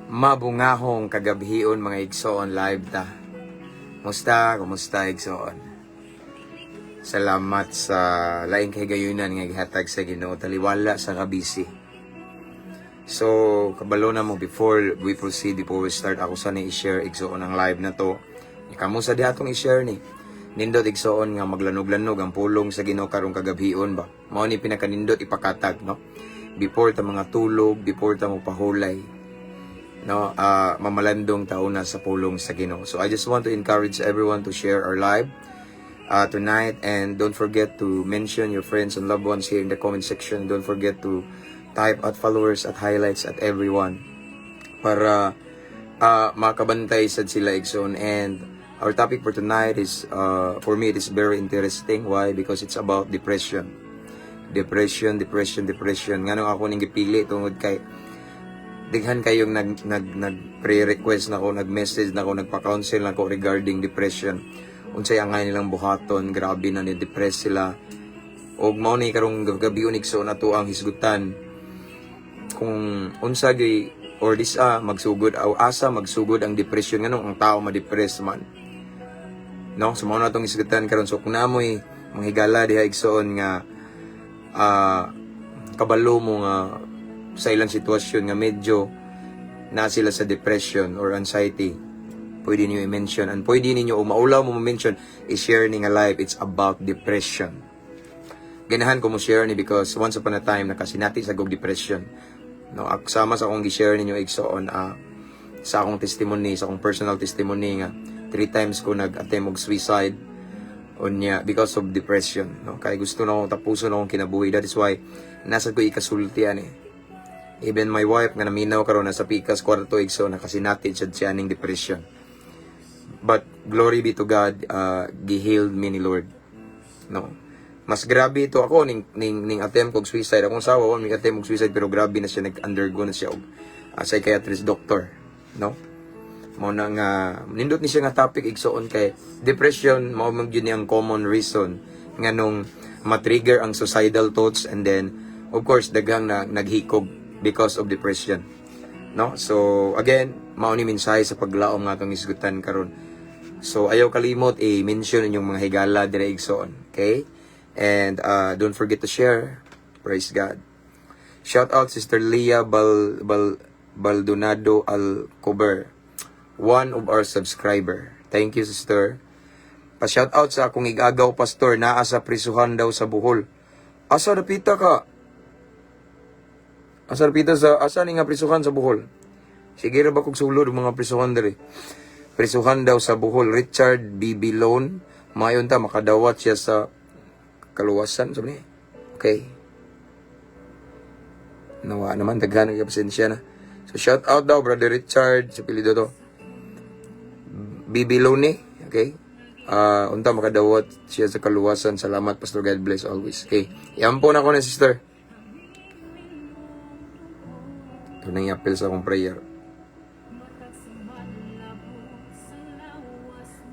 Mabungahong kagabhion, mga igsoon, live ta. Musta, kumusta, igsoon? Salamat sa laing kahigayunan nga gihatag sa Ginoo taliwala sa kabisi. So, kabalo na mo, before we proceed, before we start, ako sana i-share, igsoon, ang live na to. Kamo sa diha atong i-share ni. Nindot, igsoon, nga maglanog-lanog ang pulong sa Ginoo karong kagabhion ba. Mao ni pinakanindot ipakatag, no? Before ta mga tulog, before ta mo pahulay, no, mamalandong tao na sa pulong sa Ginoo. So I just want to encourage everyone to share our live tonight and don't forget to mention your friends and loved ones here in the comment section. Don't forget to type at followers, at highlights, at everyone para makabantay sad sila, igsoon. And our topic for tonight is, for me it is very interesting. Why? Because it's about depression, depression, depression, depression. Nganong ako ning gipili? Tungod kay daghan kayong nag nag nag pre-request na ko, nag-message na ko, nagpa-counsel na ko regarding depression. Unsay angay nilang buhaton, grabe na ni depress sila. Og mao ni karong gabi, igsoon, ato ang hisgutan kung unsa gyud or this magsugod aw asa magsugod ang depression, nganong ang tao ma-depress man. No? So mao na atong hisgutan karon. So kung namoy mga higala diha, igsoon, nga kabalo mo nga sa ilang sitwasyon nga medyo na sila sa depression or anxiety, pwede niyo i-mention and pwede ninyo o maulaw mo mention, i-share ni nga live. It's about depression. Ganahan ko mo share ni because once upon a time nakasinati sa kog depression, no? Sama sa akong gi-share ninyo, igsoon, sa akong testimony, sa akong personal testimony nga three times ko nag-attempt og suicide unya because of depression, no? Kay gusto na akong tapuson akong kinabuhi. That is why nasa ko ikasulti ani. Even my wife nga naminaw karon, nasa pikas kwarto, igsoon, nakasinati siya siya ning depression. But glory be to God, gi-healed me ni Lord, no? Mas grabe ito ako ning attempt og suicide. Akong asawa wa may attempt og suicide, pero grabe na siya, nag-undergo na siya og psychiatrist doctor, no? Mao na nga nindot ni siya nga topic, igsoon, kay depression mao man gyud ni ang common reason nganong ma-trigger ang suicidal thoughts and then of course daghang na naghikog because of depression, no? So again, mao ni mensahe sa paglaom nga atong hisgutan karon. So ayaw kalimot i-mention inyong mga higala dire, igsoon, okay? And don't forget to share. Praise God. Shout out Sister Leah Bal Baldonado Alcober, one of our subscriber. Thank you, sister. Pa-shout out sa akong igagaw, pastor, naa sa prisuhan daw sa Bohol. Asa dapita ka? Asa dapita sa asa ni nga prisuhan sa Bohol? Sige ra ba kog sulod og mga prisuhan diri. Prisuhan daw sa Bohol, Richard B. Lone. Mayon ta makadawat siya sa kaluwasan, sabi niya. Okay. Nawa naman, daghan ang pasensya na. So shout out daw Brother Richard sa pilido to. BB Lone, okay? Unta makadawat siya sa kaluwasan. Salamat, Pastor. God bless always. Okay. Yan po na ako na, sister. Ito na yung appeal sa akong prayer.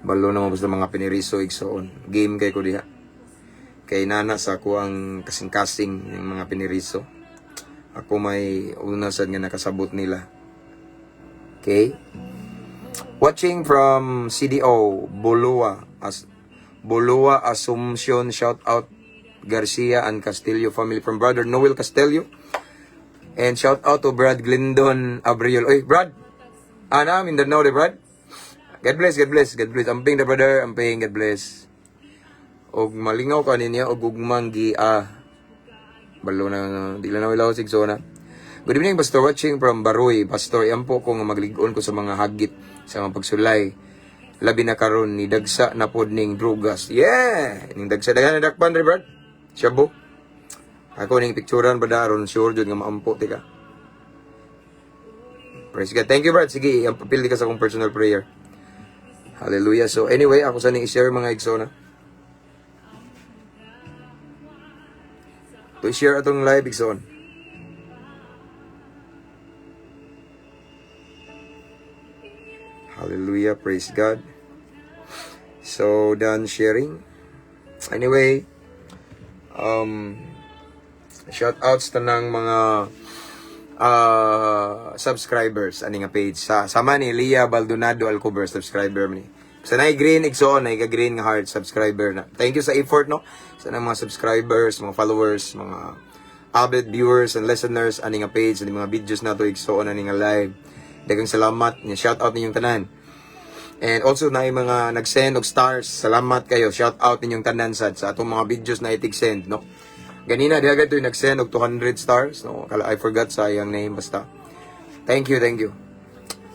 Balo na mo basta mga piniriso, igsoon. Game kay ko diha. Kay nana sa ako ang kasing-kasing yung mga piniriso. Ako may una sad nga nakasabot nila. Okay? Watching from CDO, Bulua, as Bulua Assumption, shout out Garcia and Castillo family from Brother Noel Castillo. And shout out to Brad Glendon Abriol. Oy, Brad! Ana, Mindanao de, Brad? God bless, God bless, God bless. Amping the brother, amping, God bless. Og malingaw ka niya og ugmang gi ah. Balo na di lang na ilaw sig zona. Good evening, Pastor, watching from Baroy. Pastor, iampo ko nga maglig-on ko sa mga hagit sa mga pagsulay. Labi na karon ni dagsa na pod ning drugas. Yeah! Ning dagsa daghan na dakpan ri, Brad. Shabu. Ako ning picturean ba aron sure jud nga maampo tika. Praise God. Thank you, Brad. Sige, ang pili ka sa akong personal prayer. Hallelujah. So anyway, ako sa ning i-share, mga igsoon. To i-share atong live, igsoon. Hallelujah. Praise God. So, done sharing. Anyway, shout outs tanang mga subscribers ani nga page. Sa sama ni Leah Baldonado Alcover, subscriber man ni. Sa nay green igsoon, nay green nga heart, subscriber na. Thank you sa effort, no, sa nang mga subscribers, mga followers, mga avid viewers and listeners ani nga page, ani mga videos nato, igsoon, ani nga live. Daghang salamat nya, shout out ninyong tanan. And also na mga nag-send og stars, salamat kayo. Shout out ninyong tanan sad sa atong mga videos na itig send, no. Ganina diha gadto nag-send og 200 stars, no. Kala I forgot sa iyang name basta. Thank you, thank you.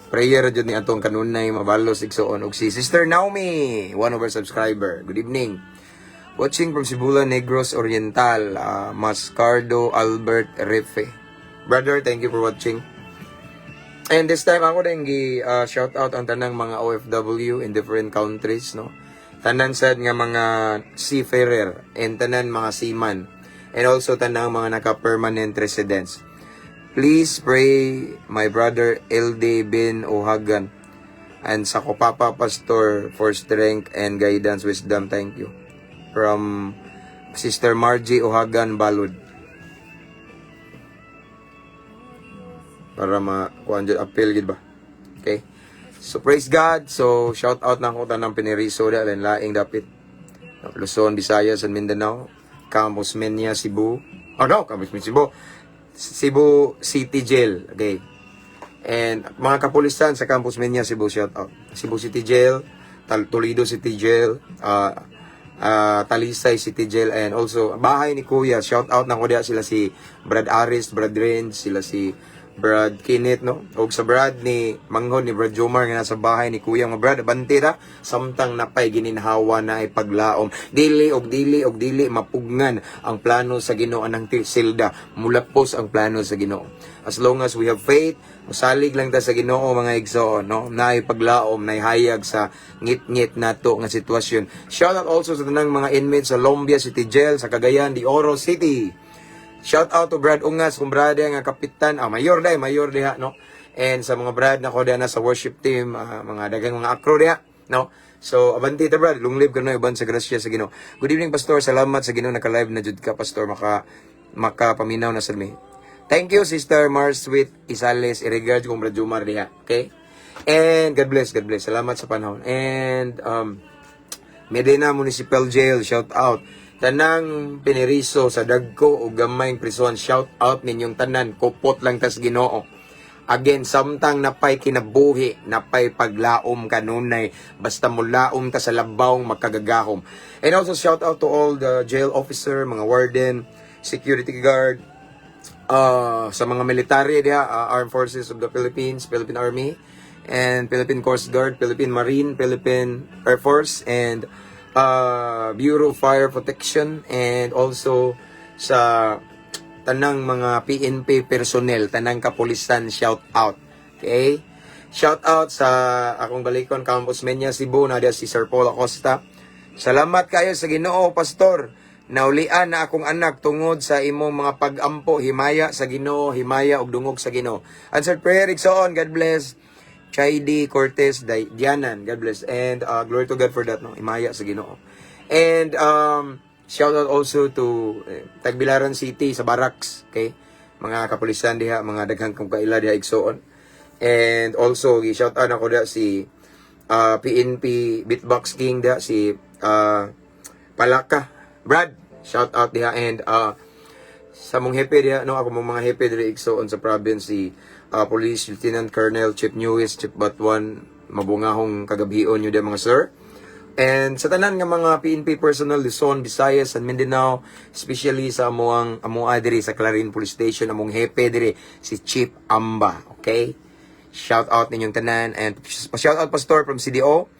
Prayer jud ni atong kanunay mabalos, igsoon, og si Sister Naomi, one of our subscriber. Good evening. Watching from Sibula, Negros Oriental, Mascardo Albert Refe. Brother, thank you for watching. And this time ako din gi shout out ang tanang mga OFW in different countries, no. Tanan sad nga mga seafarer and tanan mga seaman and also tanang mga naka-permanent residents. Please pray my brother LD Bin Ohagan and sa ko papa pastor for strength and guidance, wisdom. Thank you. From Sister Margie Ohagan Balud. Para makuan jud appeal gid ba. Okay? So praise God. So shout out na ako tanang piniriso da lain laing dapit. Luzon, Visayas and Mindanao, Campos Menia, Cebu. Oh no, Campos Menia, Cebu. Cebu City Jail. Okay. And mga kapulisan sa Campos Menia, Cebu, shout out. Cebu City Jail, Toledo City Jail, Talisay City Jail, and also bahay ni Kuya. Shout out na ko diha sila si Brad Aris, Brad Renz, sila si Brad Kenneth, no? Og sa Brad ni Manghod ni Brad Jomar nga nasa bahay ni Kuya, mga Brad, abante ra samtang napay gininhawa na ay paglaom. Dili og dili og dili mapugngan ang plano sa Ginoo ng silda. Mulapos ang plano sa Ginoo. As long as we have faith, musalig lang ta sa Ginoo, mga igsoon, no? Naay paglaom, naay hayag sa ngit-ngit nato nga sitwasyon. Shout out also sa tanang mga inmates sa Lumbia City Jail sa Cagayan de Oro City. Shout out to Brad Ungas, kung brad nga kapitan, mayor day, mayor diha, no? And sa mga brad na ko diha na sa worship team, mga daghang mga akro diha, no? So, abanti ta, Brad, long live kanoy uban sa grasya sa Ginoo. Good evening, Pastor, salamat sa Ginoo naka-live na jud ka, Pastor, makapaminaw na sad mi. Thank you, Sister Marsweet Isales, i-regards kong Brad Jumar diha, okay? And God bless, God bless. Salamat sa panahon. And Medina Municipal Jail, shout out. Tanang piniriso sa dagko o gamayng prison, shout out ninyong tanan, kupot lang tas Ginoo. Again, samtang napay kinabuhi, napay paglaom kanunay, basta mulaom ta sa labawng makagagahom. And also shout out to all the jail officer, mga warden, security guard, sa mga military diha, Armed Forces of the Philippines, Philippine Army, and Philippine Coast Guard, Philippine Marine, Philippine Air Force, and Bureau of Fire Protection, and also sa tanang mga PNP personnel, tanang kapulisan, shout out. Okay? Shout out sa akong balikon Campos Menya Cebu na si Sir Paul Acosta. Salamat kayo sa Ginoo, Pastor. Naulian na akong anak tungod sa imong mga pag-ampo, himaya sa Ginoo, himaya og dungog sa Ginoo. Answered prayer, igsoon. God bless. Chaidi Cortez Dianan, God bless. And glory to God for that, no? Himaya sa Ginoo. And shout out also to Tagbilaran City sa Barracks, okay? Mga kapulisan diha, mga daghang kong kaila diha, igsoon. And also gi-shout out ako diha si PNP Beatbox King diha si Palaka. Brad, shout out diha and sa mong hepe diha, no, ako mong mga hepe diri, igsoon, sa province, si Police Lieutenant Colonel Chief Newis, Chief Batuan. Mabungahong kagabhion nyo mga sir. And sa tanan nga mga PNP personnel, Luzon, Visayas, and Mindanao, especially sa amoang amoa diri sa Clarin Police Station, among hepe diri si Chief Amba, okay? Shout out ninyong tanan and pa-shout out, Pastor, from CDO,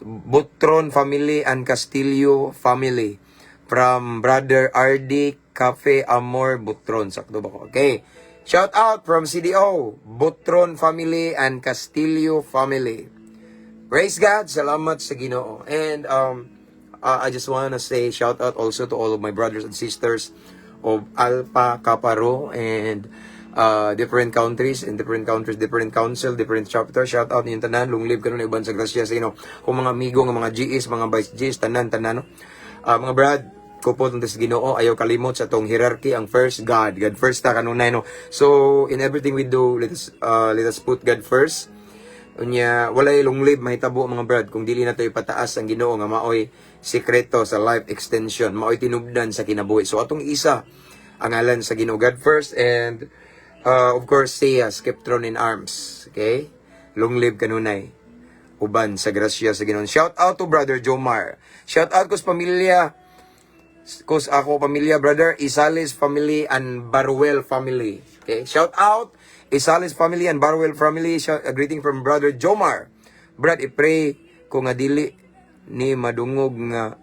Butron family and Castillo family from Brother RD Cafe Amor Butron. Sakto ba ko? Okay. Shout out from CDO, Butron family and Castillo family. Praise God. Salamat sa Ginoo. And I just wanna say shout out also to all of my brothers and sisters of Alpha Kappa Rho and different countries, in different countries, different council, different chapter. Shout out ninyong tanan. Long live karon uban sa grasya sa Ginoo. Kung mga amigo nga mga GS, mga vice GS, tanan tanan, no? Mga brad, kupot sa Ginoo, ayaw kalimot sa atong hierarchy, ang first God. God first ta kanunay, no. So in everything we do, let us put God first. Unya, walay long live mahitabo, mga brad, kung dili nato ipataas ang Ginoo nga maoy sikreto sa life extension, maoy tinubdan sa kinabuhi. So atong isa ang ngalan sa Ginoo, God first and of course siya Skeptron in arms. Okay? Long live kanunay uban sa grasya sa Ginoo. Shout out to Brother Jomar. Shout out ko sa pamilya ko sa ako pamilya, Brother Isales family and Baruel family. Okay? Shout out Isales family and Baruel family. Shout, a greeting from Brother Jomar. Brad, i-pray ko nga dili ni madungog nga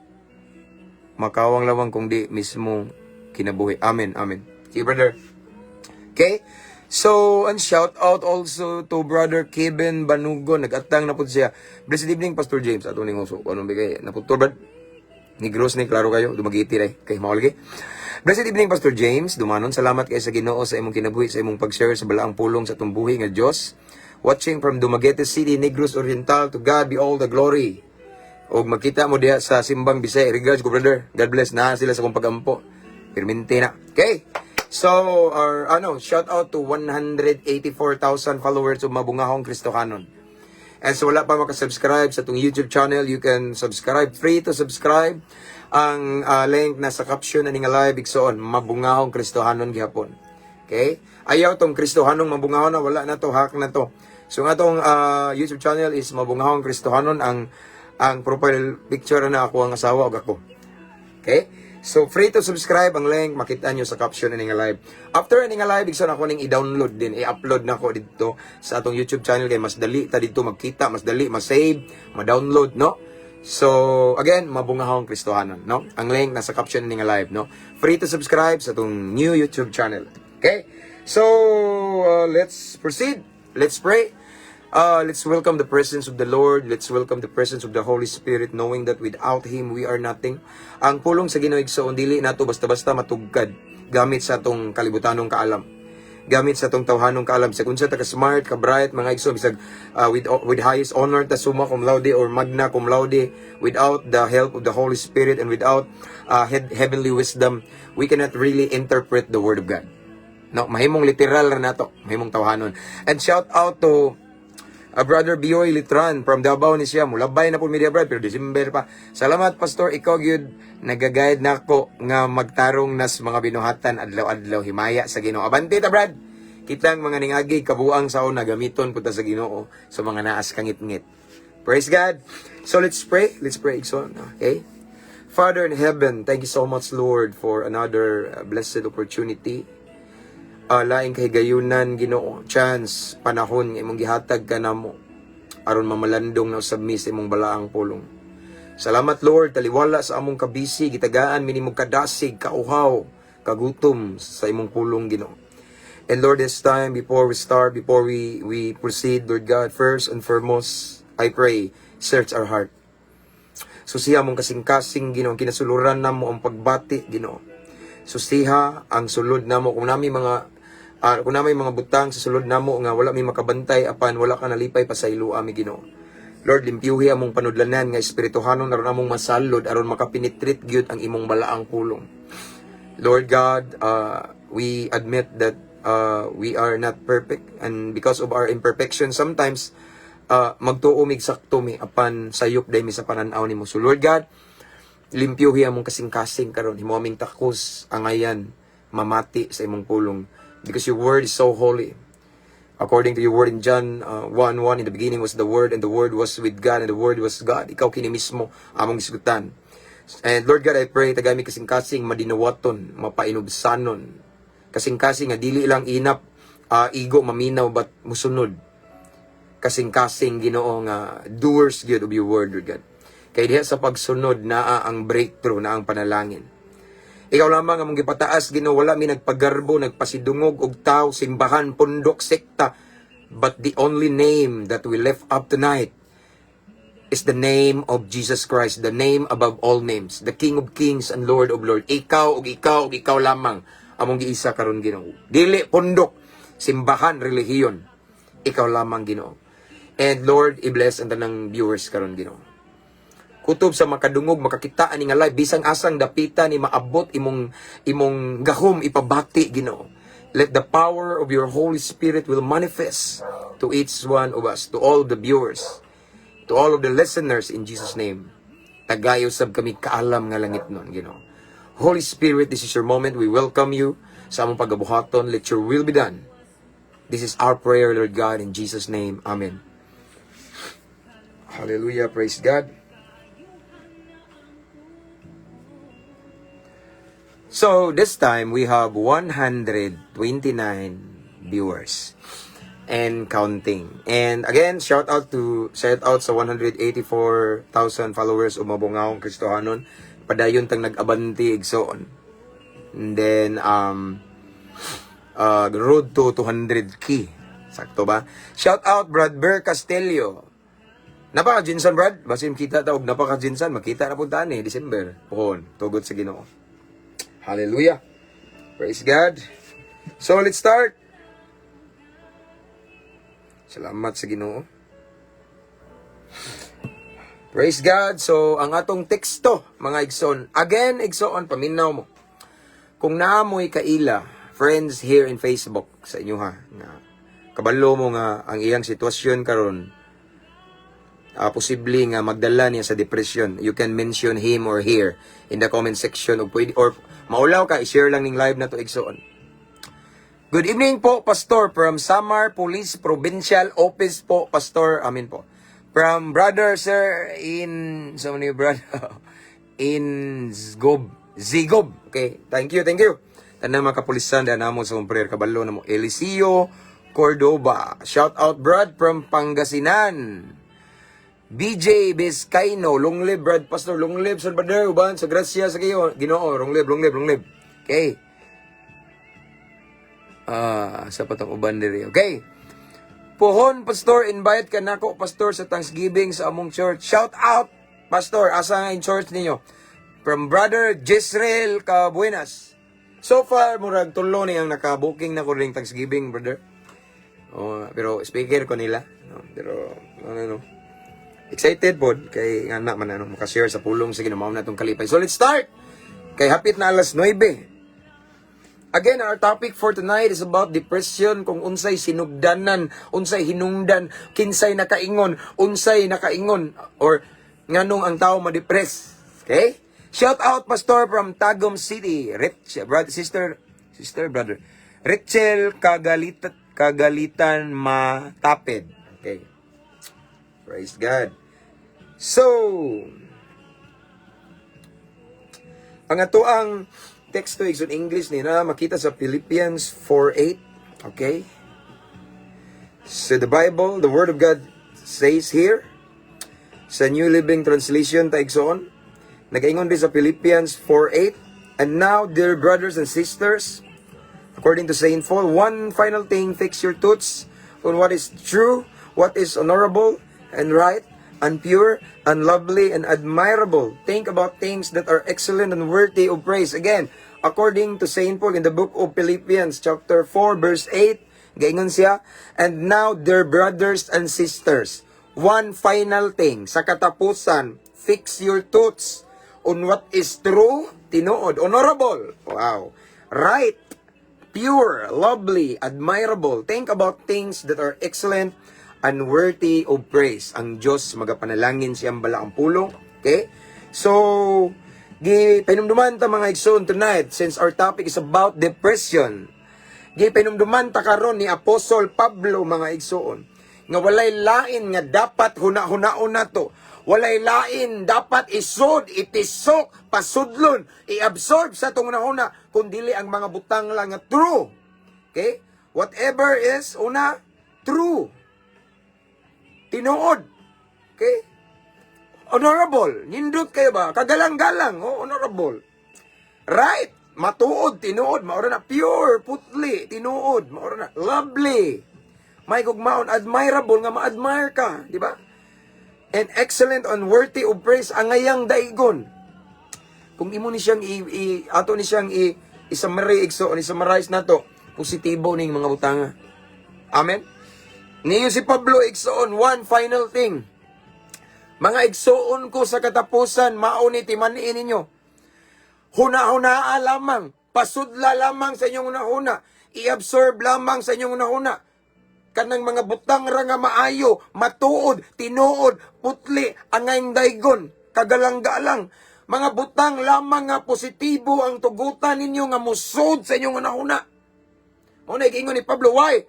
makawang lawang kung di mismo kinabuhi. Amen. Amen. Sige, brother. Okay? So, and shout out also to Brother Kevin Banugo. Nag-atang na po siya. Blessed evening, Pastor James. Ato ning uso. Ano bigay? Naputol, brad. Negros ni, klaro kayo. Dumaguete ray. Kay mao lagi. Blessed evening, Pastor James. Dumanon, salamat kay sa Ginoo sa imong kinabuhi, sa imong pag-share sa balaang pulong sa atong buhi nga Dios. Watching from Dumaguete City, Negros Oriental. To God be all the glory. Og magkita mo diha sa Simbang Bisaya. Regards ko, brother. God bless na sila sa kong pagampo. Permente na. Okay. So, our, ano, shout out to 184,000 followers of Mabungahong Kristohanon. And so wala pa makasubscribe sa atong YouTube channel, you can subscribe. Free to subscribe. Ang link nasa caption ani nga live, igsoon, Mabungahong Kristohanon gihapon. Okay? Ayaw tong Kristohanong Mabungahon na, wala na to, hack na to. So ang atong YouTube channel is Mabungahong Kristohanon, ang profile picture na ako ang asawa ug ako. Okay? So, free to subscribe ang link, makita nyo sa caption ani nga live. After ani nga live, igsoon, ako ning i-download din, i-upload na ko dito sa atong YouTube channel kay mas dali ta dito magkita, mas dali ma-save, ma-download, no? So, again, Mabungahong Kristohanon, no? Ang link nasa caption ani nga live, no? Free to subscribe sa atong new YouTube channel. Okay? So, let's proceed. Let's pray. Let's welcome the presence of the Lord. Let's welcome the presence of the Holy Spirit, knowing that without Him, we are nothing. Ang pulong sa Ginoo, igsoon, dili nato basta-basta matugkad gamit sa atong kalibutanong kaalam. Gamit sa atong tawhanong kaalam. Sa unsa ta ka smart, ka bright, mga igsoon, bisag with highest honor ta, summa cum laude or magna cum laude, without the help of the Holy Spirit and without heavenly wisdom, we cannot really interpret the Word of God. No, mahimong literal ra nato, mahimong tawhanon. And shout out to Brother Bioy Litran from Davao ni siya. Mulabay na po media, brad, pero December pa. Salamat, Pastor, ikaw gyud nagaguide nako nga magtarong nas mga binuhatan adlaw-adlaw, himaya sa Ginoo. Abante ta, brad. Kitang mga ningagi kabuang sa una gamiton punta sa Ginoo sa mga naas kangitngit. Praise God. So let's pray. Let's pray, igsoon. Okay? Father in heaven, thank you so much, Lord, for another blessed opportunity, laing kahigayunan, Ginoo, chance, panahon nga imong gihatag kanamo aron mamalandong na usab mi sa imong balaang pulong. Salamat, Lord, taliwala sa among kabisi, gitagaan mi nimo kadasig, kauhaw, kagutom sa imong pulong, Ginoo. And Lord, this time, before we start, before we proceed, Lord God, first and foremost, I pray, search our heart. Susiha among kasing-kasing, Ginoo, ang kinasuluran namo, ang pagbati, Ginoo. Susiha ang sulod namo kung nami mga butang sa sulod namo nga wala mi makabantay apan wala ka nalipay, pasayloa mi, Ginoo. Lord, limpyuhi among panudlanan nga espirituhanon aron among masalod, aron makapenetrate gyud ang imong balaang pulong. Lord God, we admit that we are not perfect and because of our imperfection sometimes magtuo mig sakto mi apan sayop day mi sa pananaw nimo. So Lord God, limpyuhi among kasing-kasing karon, himo aming takos angayan mamati sa imong pulong because your word is so holy. According to your word in John 1:1, "In the beginning was the Word, and the Word was with God, and the Word was God." Ikaw kini mismo among gisgutan. And Lord God, I pray, tagai mi kasing-kasing madinuwaton, mapainubsanon. Kasing-kasing nga dili lang inap igo maminaw but musunod. Kasing-kasing, Ginoo, nga doers gyud of your word, Lord God. Kay diha sa pagsunod naa ang breakthrough, naa ang panalangin. Ikaw lamang ang among gipataas, Ginoo. Wala mi nagpagarbo, nagpasidungog og tao, simbahan, pundok, sekta. But the only name that we lift up tonight is the name of Jesus Christ, the name above all names, the King of Kings and Lord of Lords. Ikaw ug ikaw ug ikaw lamang among giisa karon, Ginoo. Dili pundok, simbahan, relihiyon. Ikaw lamang, Ginoo. And Lord, i-bless ang tanang viewers karon, Ginoo. Kutob sa makadungog, makakita ani nga live, bisang asang dapita ni maabot imong gahom ipabati, Ginoo. Let the power of your Holy Spirit will manifest to each one of us, to all the viewers, to all of the listeners, in Jesus' name. Tagay usab kami kaalam nga langitnon, Ginoo. Holy Spirit, this is your moment. We welcome you sa among pagabuhaton. Let your will be done. This is our prayer, Lord God, in Jesus' name. Amen. Hallelujah. Praise God. So, this time we have 129 viewers and counting. And again, shout out sa 184,000 followers of Mabungahong Kristohanon. Padayon tang nag-abanti, igsoon. And then road to 200K. Sakto ba? Shout out Brad Bear Castillo. Napaka Jinsan, Brad. Basin kita ta og napaka Jinsan, makita na punta ni December. Pohon, tugot sa Ginoo. Hallelujah. Praise God. So let's start. Salamat sa Ginoo. Praise God. So ang atong teksto, mga igsoon. Again, igsoon, paminaw mo. Kung naa mo'y kaila, friends here in Facebook sa inyo ha, nga kabalo mo nga ang iyang sitwasyon karon posible nga magdala niya sa depression, you can mention him or her in the comment section o pwede or maulaw ka, i-share lang ning live na to, igsoon. Good evening po, Pastor, from Samar Police Provincial Office po, Pastor. Amin po. From brother, sir, in, so many brother, in Zgob, Zigob. Okay, thank you, thank you. Tanang mga kapulisan, daan namo sa prayer, kabalo na mo. Eliseo Cordoba. Shout out, Brad, from Pangasinan. BJ Vizcaino, long live, Brad Pastor, long live sa brother, uban sa grasya sa kayo, Ginoo, long live, long live, long live. Okay. Ah, sa patong uban diri. Okay. Pohon, Pastor, invite ka nako, Pastor, sa Thanksgiving sa among church. Shout out, Pastor, asa nga in church ninyo? From Brother Jezreel Cabuenas. So far, murag tulo ni ang naka-booking na ko ring Thanksgiving, brother. Oh, pero speaker ko nila. No, pero ano no. Excited pod kay nga na man ano makashare sa pulong sa Ginoo, mao na tong kalipay. So let's start. Kay hapit na alas 9. Again, our topic for tonight is about depression, kung unsay sinugdanan, unsay hinungdan, kinsay nakaingon, unsay nakaingon, or nganong ang tao ma-depress. Okay? Shout out, Pastor, from Tagum City. Rich, brother, sister, sister, brother. Rachel Kagalitan Matapid. Okay. Praise God. So, ang ato ang teksto is in English ni na makita sa Philippians 4:8. Okay? So the Bible, the Word of God says here, sa New Living Translation ta, igsoon, nagaingon din sa Philippians 4:8, "And now, dear brothers and sisters," according to Saint Paul, "one final thing: fix your thoughts on what is true, what is honorable and right, and pure, and lovely, and admirable. Think about things that are excellent and worthy of praise." Again, according to Saint Paul in the book of Philippians, chapter 4, verse 8, gaingon siya, "And now, dear brothers and sisters, one final thing, sa katapusan, fix your thoughts on what is true," tinuod, "honorable," wow, "right, pure, lovely, admirable. Think about things that are excellent and worthy of praise." Ang Diyos magapanalangin siyang balaang pulong. Okay? So, gi pahinumduman ta, mga igsoon, tonight, since our topic is about depression. Gipinumduman ta karon ni Apostol Pablo, mga igsoon, nga walay lain nga dapat huna-hunaon nato. Walay lain dapat isod, itisok, pasudlon, i-absorb sa atong hunahuna kung dili ang mga butang lang nga true. Okay? Whatever is una, true. Tinuod. Okay? Honorable. Nindot kayo ba? Kagalang-galang. Oh, honorable. Right. Matuod, tinuod. Mao ra na pure, putli, tinuod. Mao ra na lovely. May gugmaon, admirable nga ma-admire ka, di ba? And excellent and worthy of praise, angayang daigon. Kung imo ni siyang ato ni siyang i-summary, igsoon, i-summarize nato, positibo ning mga butanga. Amen. Niyo si Pablo, igsoon, one final thing. Mga igsoon ko, sa katapusan, mao ni timaniin ninyo. Huna-hunaa lamang, pasudla lamang sa inyong hunahuna, i-absorb lamang sa inyong hunahuna. Kanang mga butang ra nga maayo, matuod, tinuod, putli, angayng daygon, kagalang-galang. Mga butang lamang nga positibo ang tugutan ninyo nga musod sa inyong hunahuna. Mao na giingon ni Pablo, why?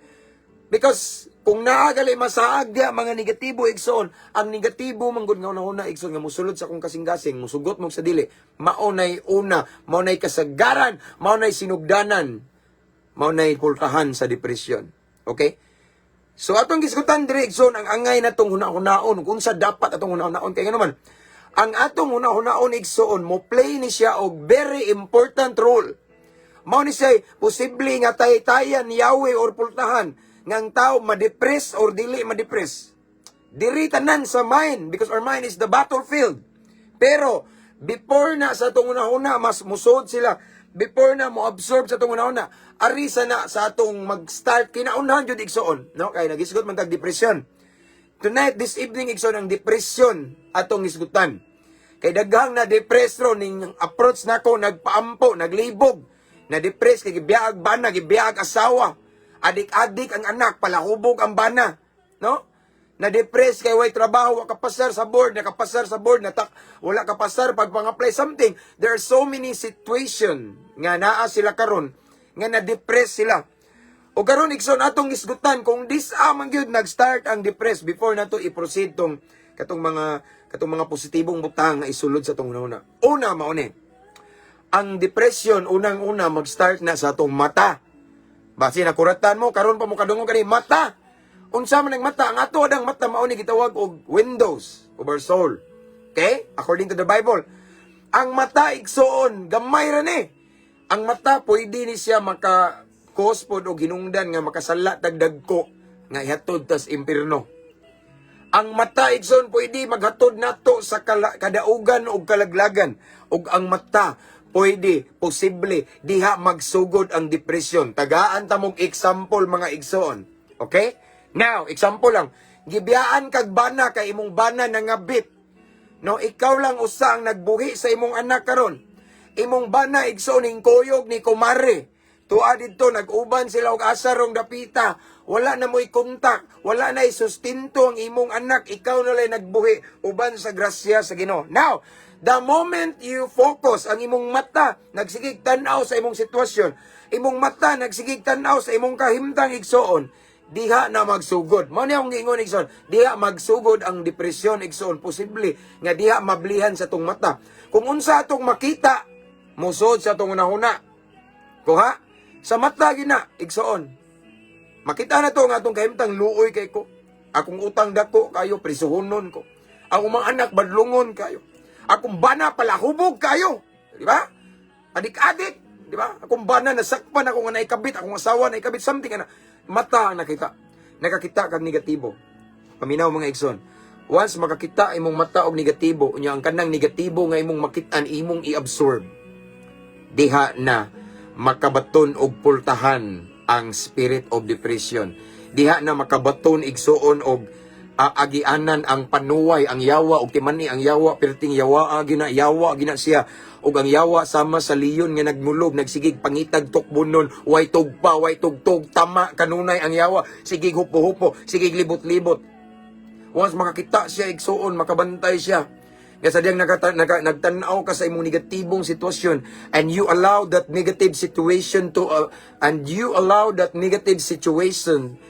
Because kung naa gali masaag diya mga negatibo, igsoon, ang negatibo man gud nga una, igsoon, nga musulod sa akong kasing-kasing, musugot mo sa dili, mao nay una, mao nay kasagaran, mao nay sinugdanan, mao nay pultahan sa depression. Okay? So atong gisgutan diri, igsoon, ang angay natong huna-hunaon, kung sa dapat atong huna-hunaon, kay ngano man ang atong huna-hunaon, igsoon, mo play ni siya og very important role. Mao ni siya posible nga taytayan, Yahweh or pultahan nga ang tao ma-depress or dili ma-depress. Diri tanan sa mind, because our mind is the battlefield. Pero before na sa atong hunahuna mas musod sila, before na mo absorb sa atong hunahuna, arisa na sa atong mag-start kinaunhan jud, igsoon, no? Kay nagisgot man tag depression. Tonight, this evening, igsoon, ang depression atong isgutan. Kay daghang na depress ro ning approach nako, nagpaampo, naglibog. Na depress kay gibiyaag bana, gibiyaag asawa. Adik-adik ang anak, palahubog ang bana, no? Na-depress kay way trabaho, wa kapasar sa board, nakapasar sa board, natak, wala kapasar pag pang-apply something. There are so many situation nga naa sila karon nga na-depress sila. O karon, igsoon, atong isgutan kung this man gyud nag-start ang depress before nato i-proceed tong katong mga positibong butang nga isulod sa atong una. Una, mao ni. Ang depression, unang-una mag-start na sa atong mata. Basi nakuratan mo karon pa mo kadungog kani mata. Unsa man ang mata? Ang ato adang mata mao ni gitawag og windows of our soul. Okay? According to the Bible. Ang mata, igsoon, gamay ra ni. Ang mata pwede ni siya maka cause pod og hinungdan nga makasala tag dagko nga ihatod tas impierno. Ang mata, igsoon, pwede maghatod nato sa kadaugan og kalaglagan. Ug ang mata pwede, posible diha magsugod ang depression. Tagaan ta mong example, mga igsoon. Okay? Now, example lang. Gibiyaan kag bana kay imong bana nangabit. No, ikaw lang usa ang nagbuhi sa imong anak karon. Imong bana, igsoon, ning kuyog ni kumare. Tua didto nag-uban sila og asa rong dapita. Wala na mo'y kontak, wala na sustento ang imong anak, ikaw na lang nagbuhi uban sa grasya sa Ginoo. Now, the moment you focus ang imong mata, nagsigig tan-aw sa imong sitwasyon, imong mata nagsigig tan-aw sa imong kahimtang, igsoon, diha na magsugod. Mao ni akong giingon, igsoon, diha magsugod ang depresyon, igsoon, posible nga diha mablihan sa atong mata. Kung unsa atong makita, musod sa atong hunahuna. Kuha? Sa mata gina, igsoon. Makita na to nga atong kahimtang, luoy kay ko. Akong utang dako kayo, prisuhonon ko. Ang mga anak badlungon kayo. Akong bana palahubog kayo. Di ba? Adik-adik, di ba? Akong bana nasakpan ako nga naikabit, akong asawa naikabit, something ana. Mata ang nakita. Nakakita kag negatibo. Paminaw, mga igsoon. Once makakita imong mata og negatibo, unya ang kanang negatibo nga imong makitaan imong i-absorb. Diha na makabaton og pultahan ang spirit of depression. Diha na makabaton, igsuon, og agianan ang panuway ang yawa og timani ang yawa perting yawa gina yawa gina siya. Og ang yawa sama sa leon nga nagmulob, nagsigig pangitag tukbonon, way tugpa, way tugtog, tama kanunay ang yawa, sigig hupo-hupo, sigig libot-libot. Once makakita siya, igsuon, makabantay siya. Nga sa diyang nagtan-aw ka sa imong negatibong sitwasyon and you allow that negative situation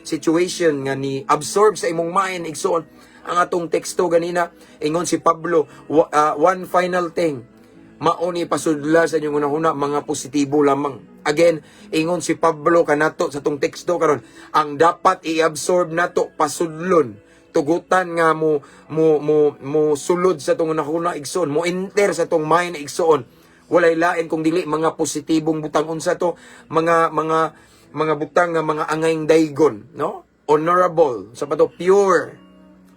situation nga ni absorb sa imong mind, igsoon. Ang atong teksto ganina, ingon si Pablo, one final thing, mao ni pasudla sa inyong hunahuna mga positibo lamang. Again, ingon si Pablo kanato sa tong teksto karon, ang dapat i-absorb nato, pasudlon, tugutan nga mo sulod sa tong hunahuna, igsoon, mo enter sa tong mind, igsoon, walay lain kung dili mga positibong butang. Unsa to? Mga butang nga mga angayng daygon, no? Honorable sa pa to, pure,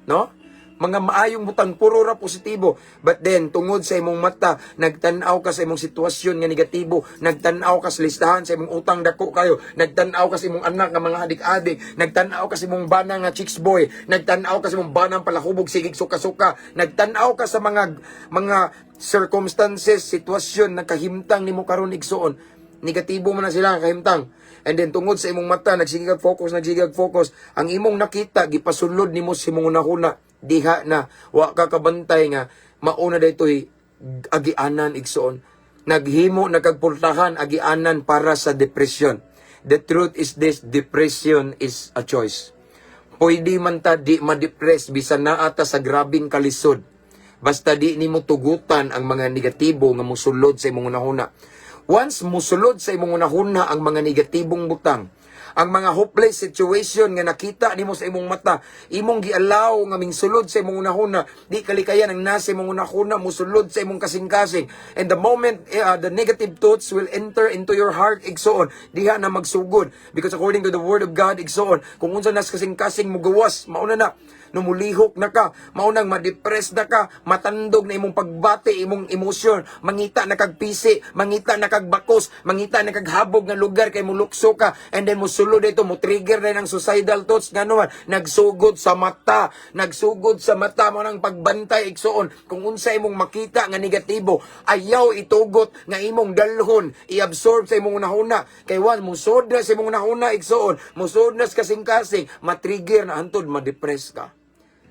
no? Mga maayong butang, puro ra positibo. But then, tungod sa imong mata, nagtan-aw ka sa imong sitwasyon nga negatibo, nagtan-aw ka sa listahan sa imong utang dako kayo, nagtan-aw ka sa imong anak nga mga adik-adik, nagtan-aw ka sa imong bana nga chicks boy, nagtan-aw ka sa imong banang palahubog sigig suka-suka, nagtan-aw ka sa mga circumstances, sitwasyon na kahimtang nimo karon, igsoon. Negatibo man na sila ang kahimtang. And then tungod sa imong mata, nagsige kag focus, nagsige kag focus, ang imong nakita gipasulod nimo sa imong hunahuna. Diha na wa ka kabantay nga mauna daytoy agianan, igsoon. Naghimo nagkagpultahan, agianan para sa depression. The truth is this: depression is a choice. Pwede man ta di ma-depress bisan naa ta sa grabing kalisod. Basta di nimo tugutan ang mga negatibo nga musulod sa imong hunahuna. Once musulod sa imong hunahuna ang mga negatibong butang, ang mga hopeless situation nga nakita nimo sa imong mata, imong gialaw nga mingsulod sa imong hunahuna, di kalikayan ang nasa imong hunahuna musulod sa imong kasing-kasing. And the moment the negative thoughts will enter into your heart, igsoon, diha na magsugod. Because according to the word of God, igsoon, kung unsa nas kasing-kasing mugawas, mauna na no mulihok na ka, maunang ma-depress na ka, matandog na imong pagbati, imong emosyon, mangita na kag pisi, mangita na kag bakos, mangita na kag habog nga lugar kay mulukso ka, and then musulod dito, mo trigger na ng suicidal thoughts. Nga naman, nagsugod sa mata, nagsugod sa mata. Mo nang pagbantay, igsoon, kung unsa imong makita nga negatibo, ayaw itugot nga imong dalhon, i-absorb sa imong hunahuna, kay once musod na sa imong hunahuna, igsoon, musod na sa kasing-kasing, matrigger na hantod ma-depress ka.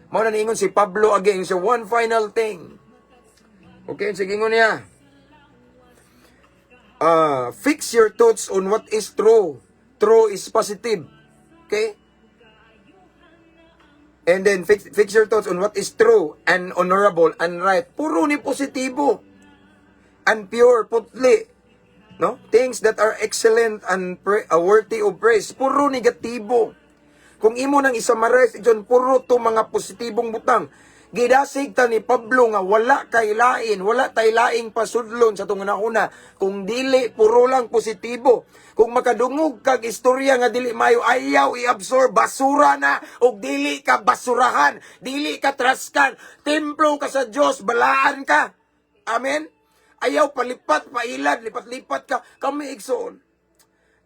Mao na niingon si Pablo again sa one final thing. Okay, sige, ingon niya. Fix your thoughts on what is true. True is positive. Okay? And then fix your thoughts on what is true and honorable and right. Puro ni positibo. And pure, putli. No? Things that are excellent and worthy of praise. Puro negatibo. Kung imo nang i-summarize, John, puro to mga positibong butang. Gidasig ta ni Pablo nga wala kay lain, wala tay laing pasudlon sa tong una, kung dili puro lang positibo. Kung makadungog kag istorya nga dili mayo, ayaw i-absorb, basura na og dili ka basurahan, dili ka traskan, templo ka sa Dios, balaan ka. Amen. Ayaw palipat, pailad, lipat-lipat ka. Kami, igsoon,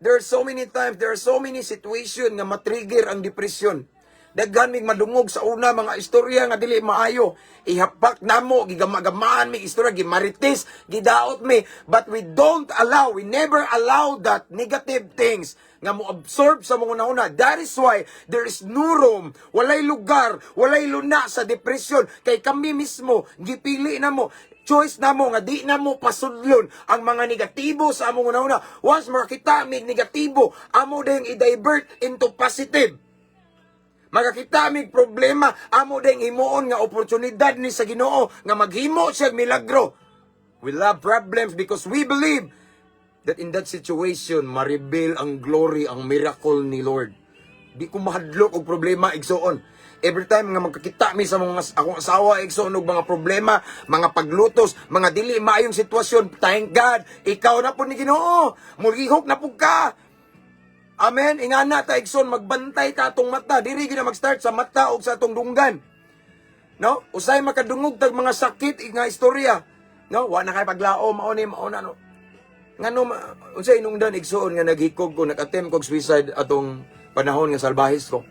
there are so many times, there are so many situation nga matrigger ang depression. Daghan mig madungog sa una mga istorya nga dili maayo. Ihapak namo, gigama-gamaan mig istorya, gimarites, gidaot mi. But we don't allow, we never allow that negative things nga mo absorb sa mga una. That is why there is no room, walay lugar, walay luna sa depression. Kay kami mismo, gipili na mo, choice namo nga di namo pasudlon ang mga negatibo sa among una-una. Once makita mig negatibo, amo din i-divert into positive. Makakita mig problema, amo ding himuon nga oportunidad ni sa Ginoo nga maghimo siya milagro. We love problems because we believe that in that situation, ma-reveal ang glory, ang miracle ni Lord. Di ko mahadlok og problema, igsoon. Every time nga magkakita mi sa mga akong asawa, igsoon, og mga problema, mga paglutos, mga dili maayong sitwasyon, thank God, ikaw na po ni Ginoo. Mulihok na pud ka. Amen. Ingana ta, igsoon, magbantay ta atong mata. Diri gyud na mag-start sa mata og sa atong dunggan. No? Usay makadungog tag mga sakit nga istorya. No? Wa na kay paglao, mao ni mao na, no. Ngano unsay inungdan, igsoon, nga naghikog ko, nag-attempt kog suicide atong panahon nga salbahis ko?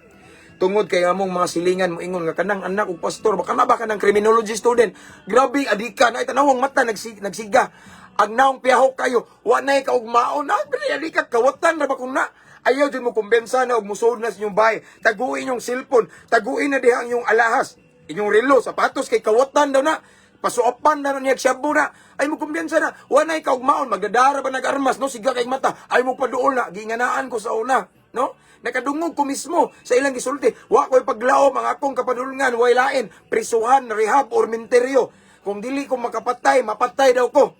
Tungod kay among mga silingan moingon nga kanang anak og pastor, baka na ba kanang criminology student. Grabe adika na tanawang mata nagsiga. Ang naong piyahok kayo, wa nay kaugmaon na, pero adika kawatan ra ba kung na. Ayaw jud mo kumbensa na og musulod na sa inyong bahay. Taguin yung cellphone, taguin na diha ang inyong alahas, inyong relo, sapatos kay kawatan daw na. Pasuopan na niya shabu na. Ay mo kumpiyansa na. Wa nay kaugmaon, magdadara ba nag-armas, no? Siga kay mata. Ay mo paduol na, ginganaan ko sa una, no? Nakadungog ko mismo sa ilang gisulti. Wa ko'y paglaom ang akong kapadulngan, way lain, prisuhan, rehab or minteryo. Kung dili ko makapatay, mapatay daw ko.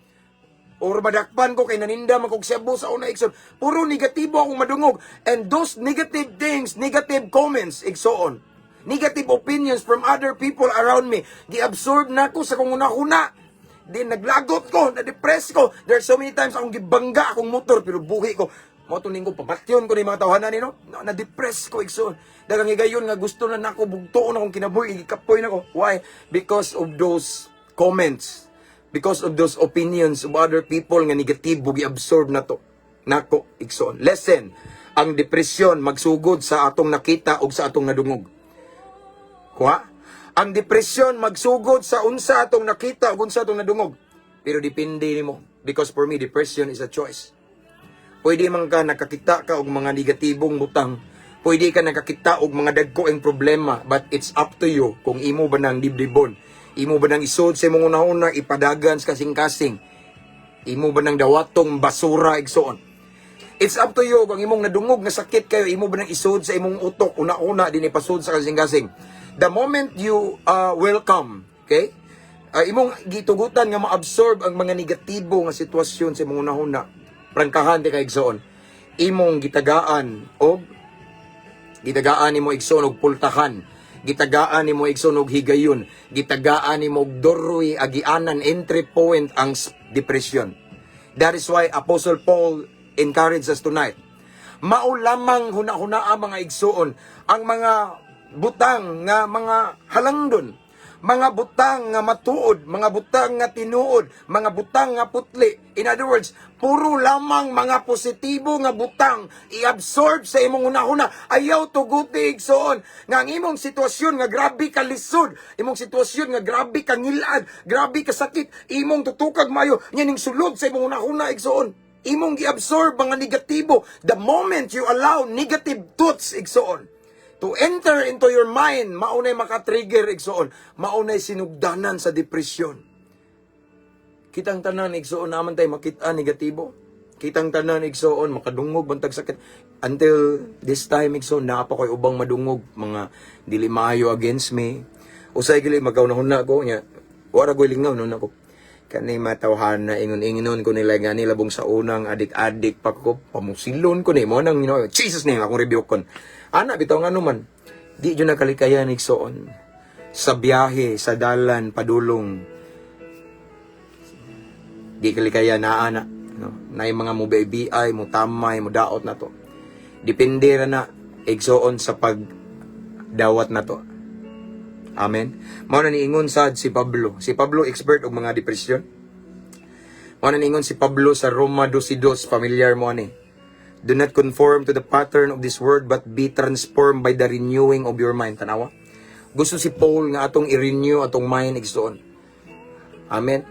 Or madakpan ko kay naninda man kog shabu sa una, igsoon. Puro negatibo akong madungog. And those negative things, negative comments, igsoon, negative opinions from other people around me, gi-absorb na ko sa kong una-una. Di naglagot ko, na-depress ko. There are so many times akong gibangga akong motor pero buhi ko. Mao to ning ko pamatyon ko ni mga tawhanan ni, no? No, na-depress ko, igsoon. Daghang higayon nga gusto na nako bugtuon akong kinabuhi, gikapoy na ko. Why? Because of those comments, because of those opinions of other people nga negatibo, gi-absorb na to nako, igsoon. Lesson: ang depresyon magsugod sa atong nakita ug sa atong nadungog. Kuha? Ang depresyon magsugod sa unsa atong nakita ug unsa atong nadungog. Pero depende nimo, because for me, depression is a choice. Pwede man ka nakakita ka og mga negatibong butang. Pwede ka nakakita og mga dagko ang problema, but it's up to you kung imo ba nang dibdibon. Imo ba nang isod sa imong una-una, ipadagan sa kasing-kasing. Imo ba nang dawatong basura, igsoon. It's up to you kung imong nadungog nga sakit kayo, imo ba nang isod sa imong utok, una-una din ipasod sa kasing-kasing. The moment you welcome, okay? Imong gitugutan nga ma-absorb ang mga negatibo nga sitwasyon sa imong una-una. Prangkahan di ka, igsoon. Imong gitagaan og gitagaan nimo, igsoon, og pultahan. Gitagaan nimo, igsoon, og higayon. Gitagaan nimo og doorway, agianan, entry point ang depression. That is why Apostle Paul encouraged us tonight. Mao lamang huna-hunaa, mga igsoon, ang mga butang nga mga halangdon, mga butang nga matuod, mga butang nga tinuod, mga butang nga putli. In other words, puro lamang mga positibo nga butang i-absorb sa imong hunahuna. Ayaw tuguti, igsoon, nga ang imong sitwasyon nga grabe ka lisod, imong sitwasyon nga grabe ka ngilad, grabe ka sakit, imong tutukag mayo, nya ning sulod sa imong hunahuna, igsoon. Imong gi-absorb mga negatibo. The moment you allow negative thoughts, igsoon, to enter into your mind, maunay maka-trigger, igsoon, maunay sinugdanan sa depresyon. Kitang tanan, igsoon, naman tayo makita negatibo. Kitang tanan, igsoon, makadungog bantag sakit. Until this time, igsoon, naa pa ko'y ubang madungog, mga dili maayo against me. Usay gali magkaunahuna ko nya. Wala ko'y lingaw no nako. Kani matawhan na ingon-ingon ko nila nga nila sa unang adik-adik pa ko, pamusilon ko ni mo nang Jesus name akong rebuke kon. Ana bitaw nga man. Di jud nakalikayan, igsoon. Sa biyahe, sa dalan padulong, di kalikayan naa na, no? Naay mga mo BI, mo tamay, mo daot na to. Depende ra na, igsoon, sa pagdawat na to. Amen. Mao na niingon sad si Pablo. Si Pablo, expert og mga depresyon. Mao na niingon si Pablo sa Roma 12:2, familiar mo ani. "Do not conform to the pattern of this world, but be transformed by the renewing of your mind." Tanawa. Gusto si Paul nga atong i-renew atong mind, igsoon. Amen.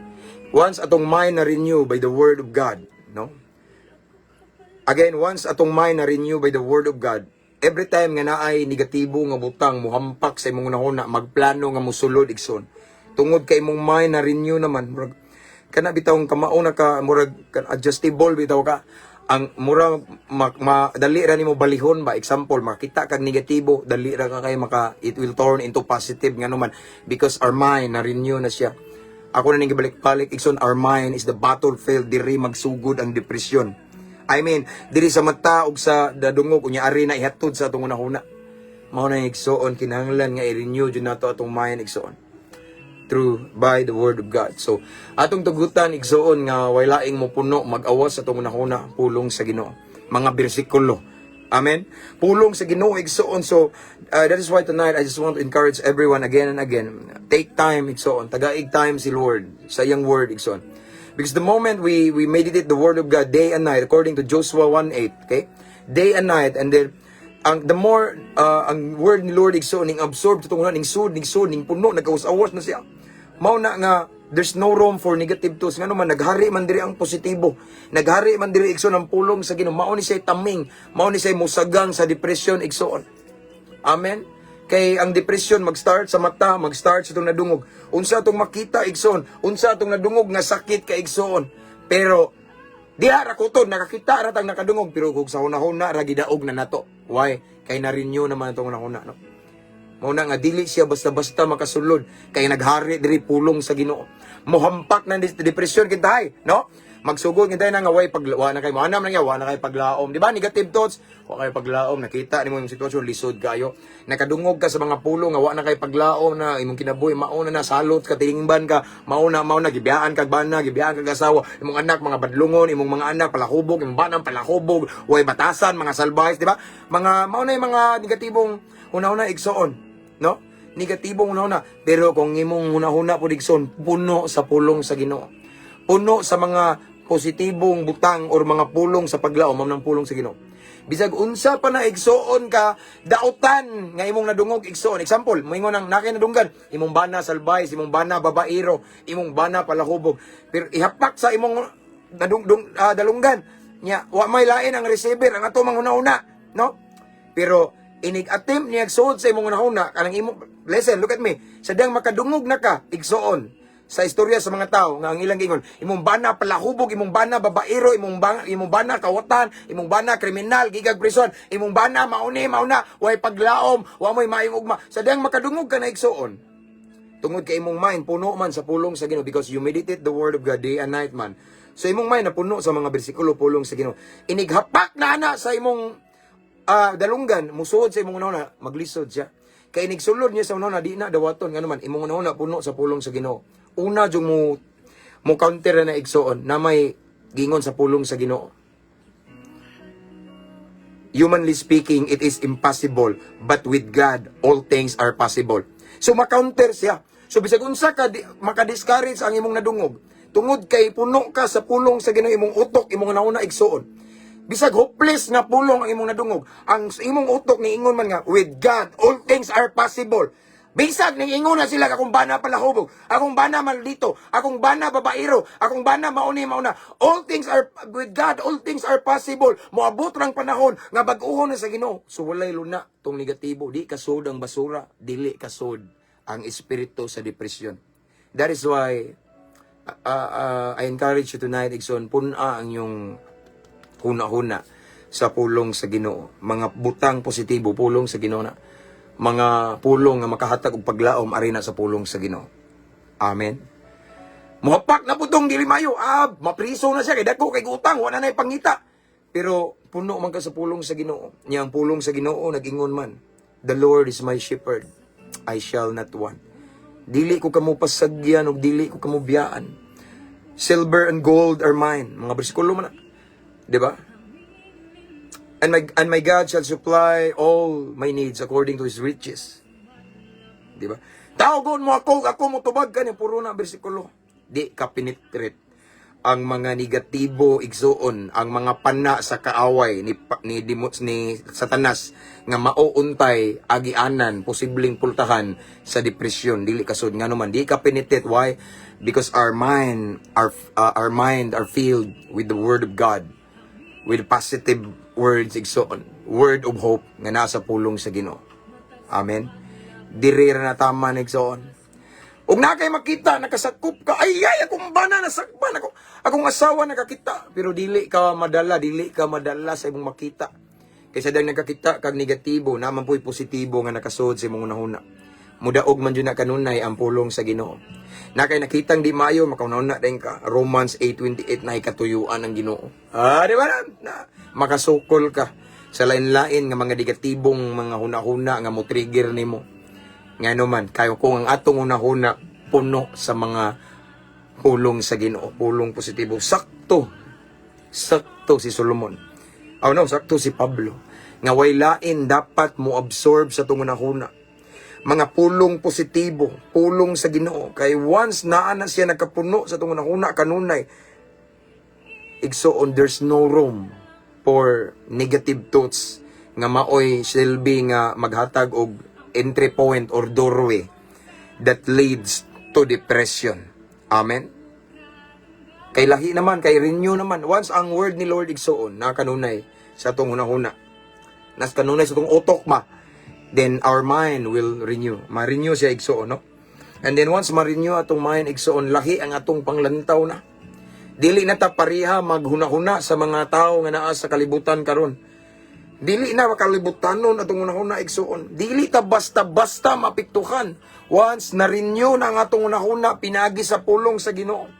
Once atong mind na renew by the word of God, no? Again, once atong mind na renew by the word of God, every time nga naay negatibo nga butang muhampak sa imong hunahuna, magplano nga musulod, igsoon. Tungod kay imong mind na renew naman, murag kana bitawng kamao na ka, murag adjustable bitaw ka, ang mura ma, dali ra nimo balihon ba. Example, makita kag negatibo, dali ra ka kay maka, it will turn into positive nga naman because our mind na renew na siya. Ako na ning gibalik-balik, igsoon, our mind is the battlefield. Diri magsugod ang depression, I mean, diri sa mata ug sa dadungog, unya ari na ihatod sa atong hunahuna. Mao na, igsoon, kinahanglan nga i-renew jud nato atong mind, igsoon, through by the word of God. So, atong tugutan, igsoon, nga way laing mo puno mag-awas sa atong hunahuna, pulong sa Ginoo. Mga bersikulo. Amen. Pulong sa Ginoo, igsoon. So, that is why tonight I just want to encourage everyone again and again. Take time, igsoon. Tagaig time si Lord sa iyang word, igsoon. Because the moment we meditate the word of God day and night, according to Joshua 1:8, okay? Day and night, and then ang the more ang word ni Lord, igsoon, ning absorb sa ning sud ning sud ning puno, nagkawas-awas na siya. Mao na nga there's no room for negative thoughts, ngano man naghari man diri ang positibo. Naghari man diri, igsoon, ang pulong sa Ginoo. Mao ni siya taming, mao ni siya musagang sa depression, igsoon. Amen. Kay ang depression mag-start sa mata, mag-start sa itong nadungog. Unsa atong makita, igsoon, unsa atong nadungog nga sakit ka, igsoon. Pero diha ra kutob nakakita ra tang nakadungog, pero kung sa hunahuna ra gidaog na nato. Why? Kay na-renew naman atong hunahuna, no? Mao na nga dili siya basta-basta makasulod kay naghari diri pulong sa Ginoo. Mohampak na depression kintahay, no? Magsugod kintay na nga way pag wa na kay mo anam na nga wa na kay paglaom, di ba? Negative thoughts, wa kay paglaom, nakita nimo yung sitwasyon lisod kayo. Nakadungog ka sa mga pulong nga wa na kay paglaom na imong kinabuhi mao na salot ka, tilingban ka, mao na gibiyaan kag bana, gibiyaan kag asawa, imong anak mga badlungon, imong mga anak palahubog, imong banang palahubog, way batasan, mga salbahes, di ba? Mga mao na yung mga negatibong hunahuna, igsoon, no? Negatibong hunahuna. Pero kung imong hunahuna po, igsoon, puno sa pulong sa Ginoo. Puno sa mga positibong butang or mga pulong sa paglaom, mao nang pulong sa Ginoo. Bisag unsa pa na, igsoon, ka dautan nga imong nadungog, igsoon. Example, moingon ang naki nadunggan, imong bana salbays, imong bana babaero, imong bana palahubog. Pero ihapak sa imong nadungdung dalunggan nya, wa may lain ang receiver ang ato mang hunahuna, no? Pero inig attempt niya suod sa imong hunahuna kanang imong, listen, look at me, sa diyang makadungog na ka, igsoon, sa istorya sa mga tao nga ang ilang giingon, imong bana palahubog, imong bana babaero, imong bana kawatan, imong bana kriminal, gigag prison, imong bana mauni mauna, way paglaom, wa moy maayong ugma. Sa diyang makadungog ka na, igsoon, tungod kay imong mind puno man sa pulong sa Ginoo, because you meditate the word of God day and night man. So imong mind na puno sa mga bersikulo, pulong sa Ginoo. Inighapak na ana sa imong dalunggan, musuod sa imong hunahuna, maglisod siya. Kay inigsulod niya sa hunahuna, di na dawaton. Ngano man, imong hunahuna puno sa pulong sa Ginoo. Una jung mo counter na, igsoon, na may gingon sa pulong sa Ginoo. Humanly speaking, it is impossible, but with God, all things are possible. So ma-counter siya. So bisag unsa ka maka-discourage ang imong nadungog, tungod kay puno ka sa pulong sa Ginoo imong utok, imong hunahuna, igsoon. Bisag hopeless nga pulong ang imong nadungog, ang imong utok niingon man nga with God all things are possible. Bisag ning ingon na sila akong bana palahubog, akong bana maldito, akong bana babaero, akong bana mauni mauna. All things are with God, all things are possible. Moabot rang panahon nga bag-uhon na sa Ginoo. So walay luna tong negatibo, di kasud ang basura, dili kasud ang espiritu sa depresyon. That is why I encourage you tonight, igsoon, pun-a ang iyong huna-huna sa pulong sa Ginoo. Mga butang positibo, pulong sa Ginoo na. Mga pulong nga makahatag og paglaom ari na sa pulong sa Ginoo. Amen. Muhapak na putong dili mayo, mapriso na siya kay dako kay utang, wala na pangita. Pero puno man ka sa pulong sa Ginoo. Nya ang pulong sa Ginoo nag-ingon man, "The Lord is my shepherd, I shall not want." Dili ko kamo pasagyan ug dili ko kamo biyaan. Silver and gold are mine. Mga bersikulo man na. 'Di ba? And my God shall supply all my needs according to His riches. 'Di ba? Tawgon mo ako, ako mo tubag kani, puro na bersikulo. Di ka penetrate ang mga negatibo, igsuon, ang mga pana sa kaaway ni demons ni Satanas nga mauuntay agianan posibleng pultahan sa depresyon, dili kasud. Ngano man, di ka penetrate. Why? Because our mind are filled with the word of God, with positive words, igsoon, word of hope nga nasa pulong sa Ginoo. Amen. Diri ra na tama, igsoon. Ug na kay makita nakasakop ka, ay ay, akong bana nasakpan ako, akong asawa nakakita, pero dili ka madala sa imong makita. Kaysa dang nakakita kag negatibo, naman po'y positibo nga nakasuod sa imong hunahuna. Mudaog man jud na kanunay ang pulong sa Ginoo. Na kay nakitang di maayo, makauna din ka. Romans 8:28 na ikatuyuan ang Ginoo. Ah, di ba na, na makasukol ka sa lain-lain nga mga negatibong mga hunahuna nga mo trigger nimo. Ngano man, kayo kung ang atong hunahuna puno sa mga pulong sa Ginoo, pulong positibo. Sakto. Sakto si Solomon. Oh no, sakto si Pablo. Nga way lain dapat mo absorb sa atong hunahuna. Mga pulong positibo, pulong sa Ginoo. Kay once naa na siya nakapuno sa atong hunahuna kanunay, igsoon, there's no room for negative thoughts nga maoy silbi nga maghatag og entry point or doorway that leads to depression. Amen? Kay lahi naman, kay renew naman. Once ang word ni Lord, igsoon, na kanunay sa atong hunahuna. Nas kanunay sa atong utok ma. Then our mind will renew. Ma-renew siya, igsuon, no? And then once ma-renew atong mind, igsuon, lahi ang atong panglantaw na. Dili na ta pareha maghuna-huna sa mga tao nga naa sa kalibutan karon. Dili na makalibutanon atong hunahuna, igsuon. Dili ta basta-basta mapiktuhan. Once na-renew na ang atong hunahuna pinagi sa pulong sa Ginoo.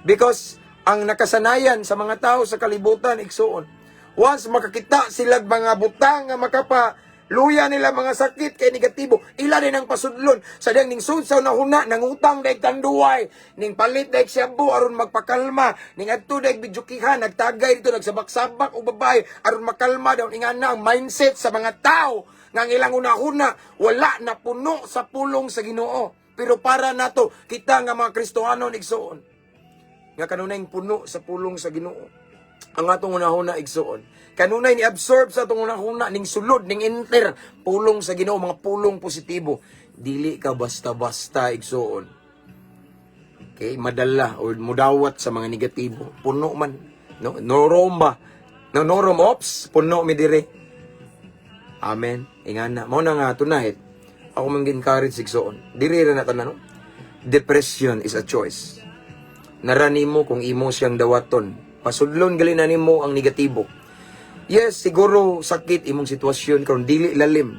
Because ang nakasanayan sa mga tao sa kalibutan, igsuon, once makakita sila mga butang nga makapa luya nila mga sakit kay negatibo, ila din ang pasudlon sa diyang ning sud sa hunahuna, nangutang daig Tanduay, ning palit daig shabu aron magpakalma, ning adto daig videokehan, nagtagay dito, nagsabak-sabak og babae aron makalma daw. Ingana ang mindset sa mga tao nga ang ilang hunahuna wala na puno sa pulong sa Ginoo. Pero para nato kita nga mga Kristohanon, igsuon, nga kanunay puno sa pulong sa Ginoo ang atong hunahuna, igsuon, kanunay ni absorb sa atong hunahuna, ning sulod, ning enter pulong sa Ginoo, mga pulong positibo, dili ka basta-basta, igsuon, okay, madala or mudawat sa mga negatibo. Puno man, no? Norom ba, no? Norom, ops, puno mi dire. Amen. Ingana mao na nga tonight ako man encourage, igsuon, diri ra na tanan, no? Depression is a choice. Nara nimo kung imo siyang dawaton. Pasudlon gali na nimo ang negatibo. Yes, siguro sakit imong sitwasyon karon, dili lalim.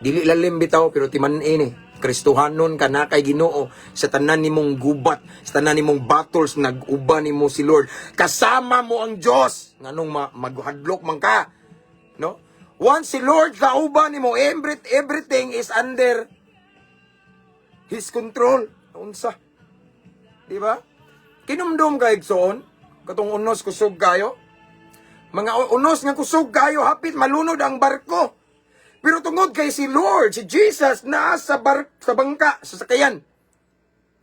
Dili lalim bitaw, pero timan-i ni. Kristohanon ka na kay Ginoo sa tanan nimong gubat, sa tanan nimong battles, nag-uban nimo si Lord. Kasama mo ang Dios. Nganong maghadlok man ka? No? Once si Lord kauban nimo, everything is under His control. Unsa? Di ba? Kinumdum ka, igsoon, katong unos kusog kayo. Mga unos nga kusog kayo, hapit malunod ang barko. Pero tungod kay si Lord, si Jesus, naa sa bangka, sa sakayan.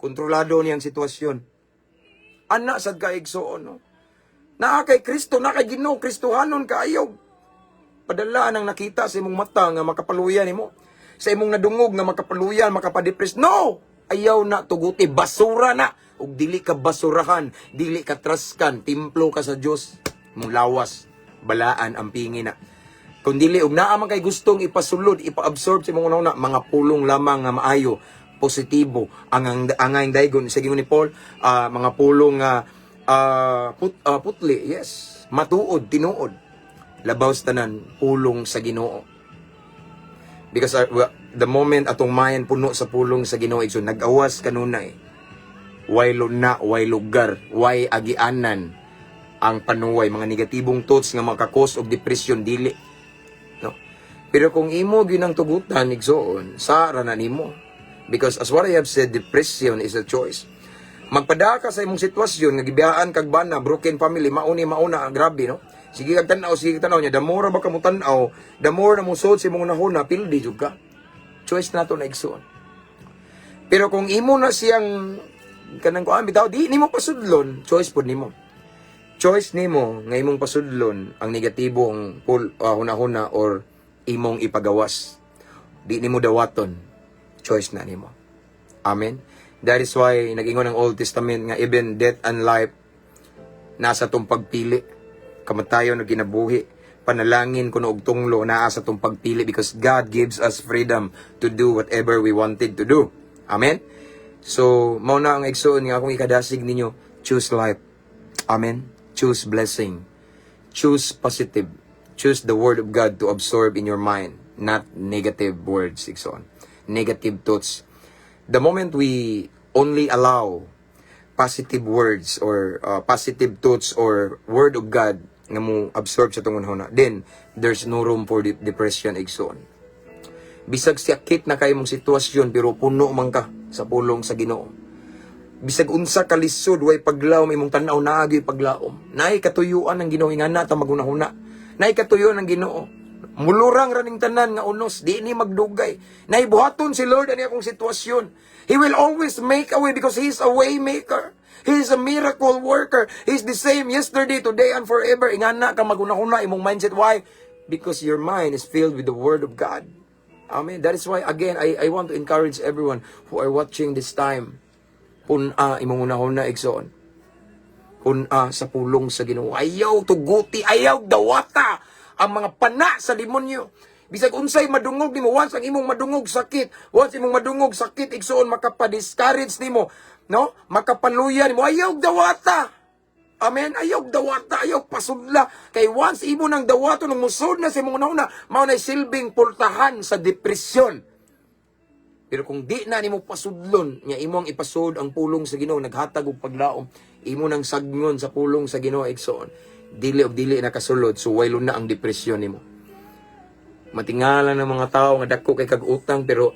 Kontrolado niyang sitwasyon. Ana sad ka, igsoon, no? Naa kay Kristo, naa kay Ginoo, Kristohanon kaayo. Padala nang nakita sa imong mata nga makapaluya nimo. Sa imong nadungog nga makapaluya, makapadepress. No! Ayaw na tuguti, basura na. Ug dili ka basurahan, dili ka traskan, templo ka sa Dios. Imong lawas, balaan ang pingi na. Kung dili og naa man kay gustong ipasulod, ipa-absorb sa imong una, mga pulong lamang nga maayo, positibo ang ang daygon sa gingon ni Paul, mga pulong nga putli, yes, matuod, tinuod. Labaw sa tanan, pulong sa Ginoo. Because well, the moment atong mind puno sa pulong sa Ginoo, igsoon, nag-awas kanunay. Way luna, way lugar, way agianan ang panuway, mga negatibong thoughts nga maka-cause og depression, dili. No? Pero kung imo ginang tugutan, igsoon, sa ra na nimo. Because as what I have said, depression is a choice. Magpadaka ka sa imong sitwasyon nga gibiyaan kag bana, broken family, mauni mauna, grabe, no? Sige kag tan-aw, sige kag tan-aw niya, the more ba ka mo tan-aw, the more na mo sud sa imong hunahuna, pildi jud ka. Choice na to na, igsoon. Pero kung imo na siyang kanang kuan bitaw, di nimo pasudlon, choice pod nimo. Choice nimo nga imong pasudlon ang negatibong hunahuna or imong ipagawas. Di nimo dawaton. Choice na nimo. Amen. That is why nag-ingon ang Old Testament nga even death and life nasa tong pagpili. Kamatayon o kinabuhi. Panalangin kuno og tunglo naa sa tong pagpili because God gives us freedom to do whatever we wanted to do. Amen. So, mao na ang igsoon nga akong ikadasig ninyo, choose life. Amen. Choose blessing. Choose positive. Choose the word of God to absorb in your mind, not negative words, igsoon. Negative thoughts. The moment we only allow positive words or positive thoughts or word of God nga mo absorb sa atong hunahuna, then there's no room for depression, igsoon. Bisag sakit na kay mong sitwasyon, pero puno man ka sa pulong sa Ginoo. Bisag unsa ka lisod, way paglaom imong tan-aw, naa gyud paglaom. Naay katuyuan ng Ginoo, ingana ta maghunahuna. Naay katuyuan ng Ginoo. Mulurang ra ning tanan nga unos, di ni magdugay. Naay buhaton si Lord ani akong sitwasyon. He will always make a way because He is a way maker. He is a miracle worker. He's the same yesterday, today, and forever. Ingana ka maghunahuna imong mindset. Why? Because your mind is filled with the Word of God. Amen. That is why, again, I want to encourage everyone who are watching this time. Pun-a imong hunahuna, igsoon. Pun-a sa pulong sa Ginoo. Ayaw tuguti, ayaw dawata ang mga pana sa demonyo. Bisag unsay madungog nimo, once ang imong madungog sakit, once imong madungog sakit, igsuon, makapa-discourage nimo, no? Makapaluya nimo, ayaw dawata. Amen. Ayaw dawata, ayaw pasudla. Kay once imo nang dawato nang musod na sa imong una, mao na silbing pultahan sa depresyon. Pero kung di na nimo pasudlon, nya imo ang ipasud ang pulong sa Ginoo, naghatag og paglaom, imo nang sagngon sa pulong sa Ginoo, igsoon. Dili og dili na kasulod, so waylo na ang depresyon nimo. Matingala ng mga tao nga dako kay kag utang, pero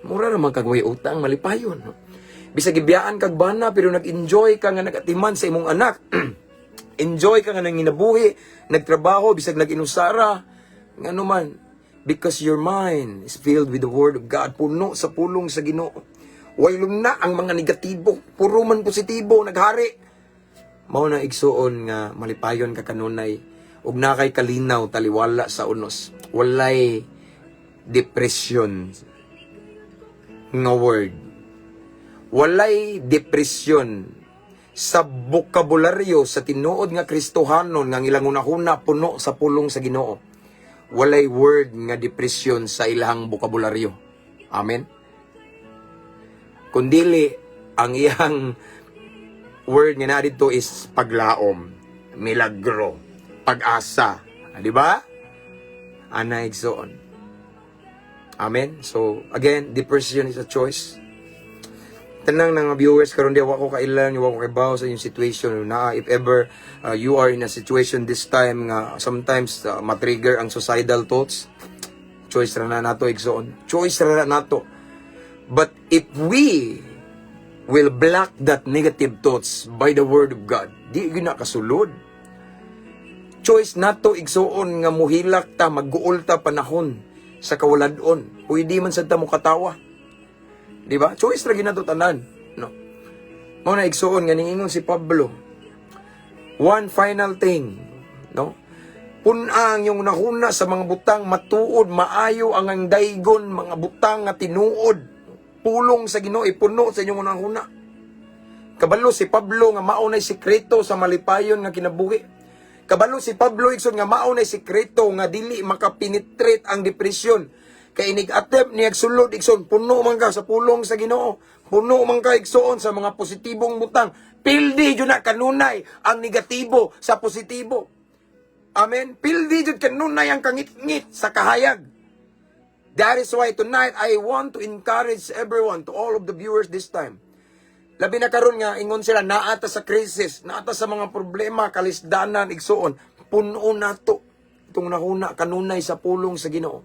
mura ra man kag way utang, malipayon. No? Bisag gibiyaan kag bana, pero nag-enjoy ka nga nagatiman sa imong anak. Enjoy ka nga nanginabuhi, nagtrabaho bisag nag-inusara, ngano man, because your mind is filled with the word of God, puno sa pulong sa Ginoo. Waylon na ang mga negatibo, puro man positibo naghari. Mao na, igsuon, nga malipayon ka kanunay ug na kay kalinaw taliwala sa unos. Walay depression nga word. Walay depression sa bokabularyo sa tinuod nga Kristohanon nga ang ilang hunahuna puno sa pulong sa Ginoo. Walay word nga depression sa ilang bokabularyo. Amen. Kundili ang iyang word nga naa didto is paglaom, milagro, pag-asa. Di ba? Ana, igsoon. Amen. So again, depression is a choice. Tanang nga viewers karon di wa ko kailan, wa ko kibaw sa inyong situation na if ever you are in a situation this time nga sometimes matrigger ang suicidal thoughts, choice ra na nato, igsoon. Choice ra na nato. But if we will block that negative thoughts by the word of God, di gyud na kasulod. Choice nato, igsuon, nga muhilak ta, magguol ta panahon sa kawalad-on. Pwede man sad ta mo katawa. Di ba? Choice ra gyud nato tanan, no? Mao na, igsuon, nga ningingon si Pablo. One final thing, no? Pun-a ang inyong hunahuna sa mga butang matuod, maayo ang daygon, mga butang nga tinuod. Pulong sa Ginoo ipuno sa inyong hunahuna. Kabalo si Pablo nga mao nay sikreto sa malipayon nga kinabuhi. Kabalo si Pablo, igsoon, nga mao nay sikreto nga dili makapenetrate ang depresyon. Kay inig attempt niya sulod, igsoon, puno man ka sa pulong sa Ginoo. Puno man ka, igsoon, sa mga positibong butang. Pildi jud na kanunay ang negatibo sa positibo. Amen. Pildi jud kanunay ang kangitngit sa kahayag. That is why tonight I want to encourage everyone, to all of the viewers this time. Labi na karon nga ingon sila naata sa crisis, naata sa mga problema, kalisdanan, igsuon, puno nato itong hunahuna kanunay sa pulong sa Ginoo.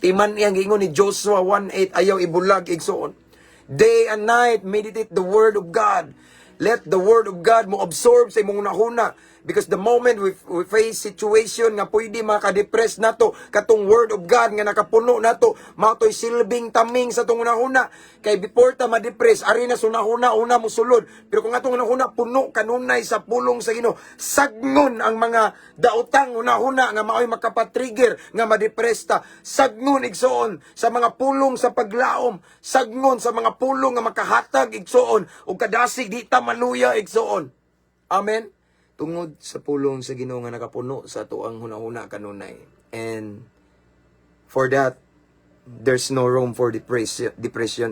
Timan iyang giingon ni Joshua 1:8, ayaw ibulag, igsuon. Day and night meditate the word of God. Let the word of God mo absorb sa imong hunahuna, because the moment we face situation nga pwede maka-depress nato, katong word of God nga nakapuno nato mao to'y silbing taming sa atong hunahuna. Kay before ta ma-depress, ari na sa hunahuna una mo sulod. Pero kung atong hunahuna puno kanunay sa pulong sa Ginoo, sagngon ang mga daotang hunahuna nga mao'y makapatrigger nga ma-depress ta. Sagngon, igsoon, sa mga pulong sa paglaom, sagngon sa mga pulong nga makahatag, igsoon, ug kadasig di ta maluya, igsoon. Amen. Tungod sa pulong sa Ginoo nga nakapuno sa atoang hunahuna kanunay. And for that, there's no room for depression,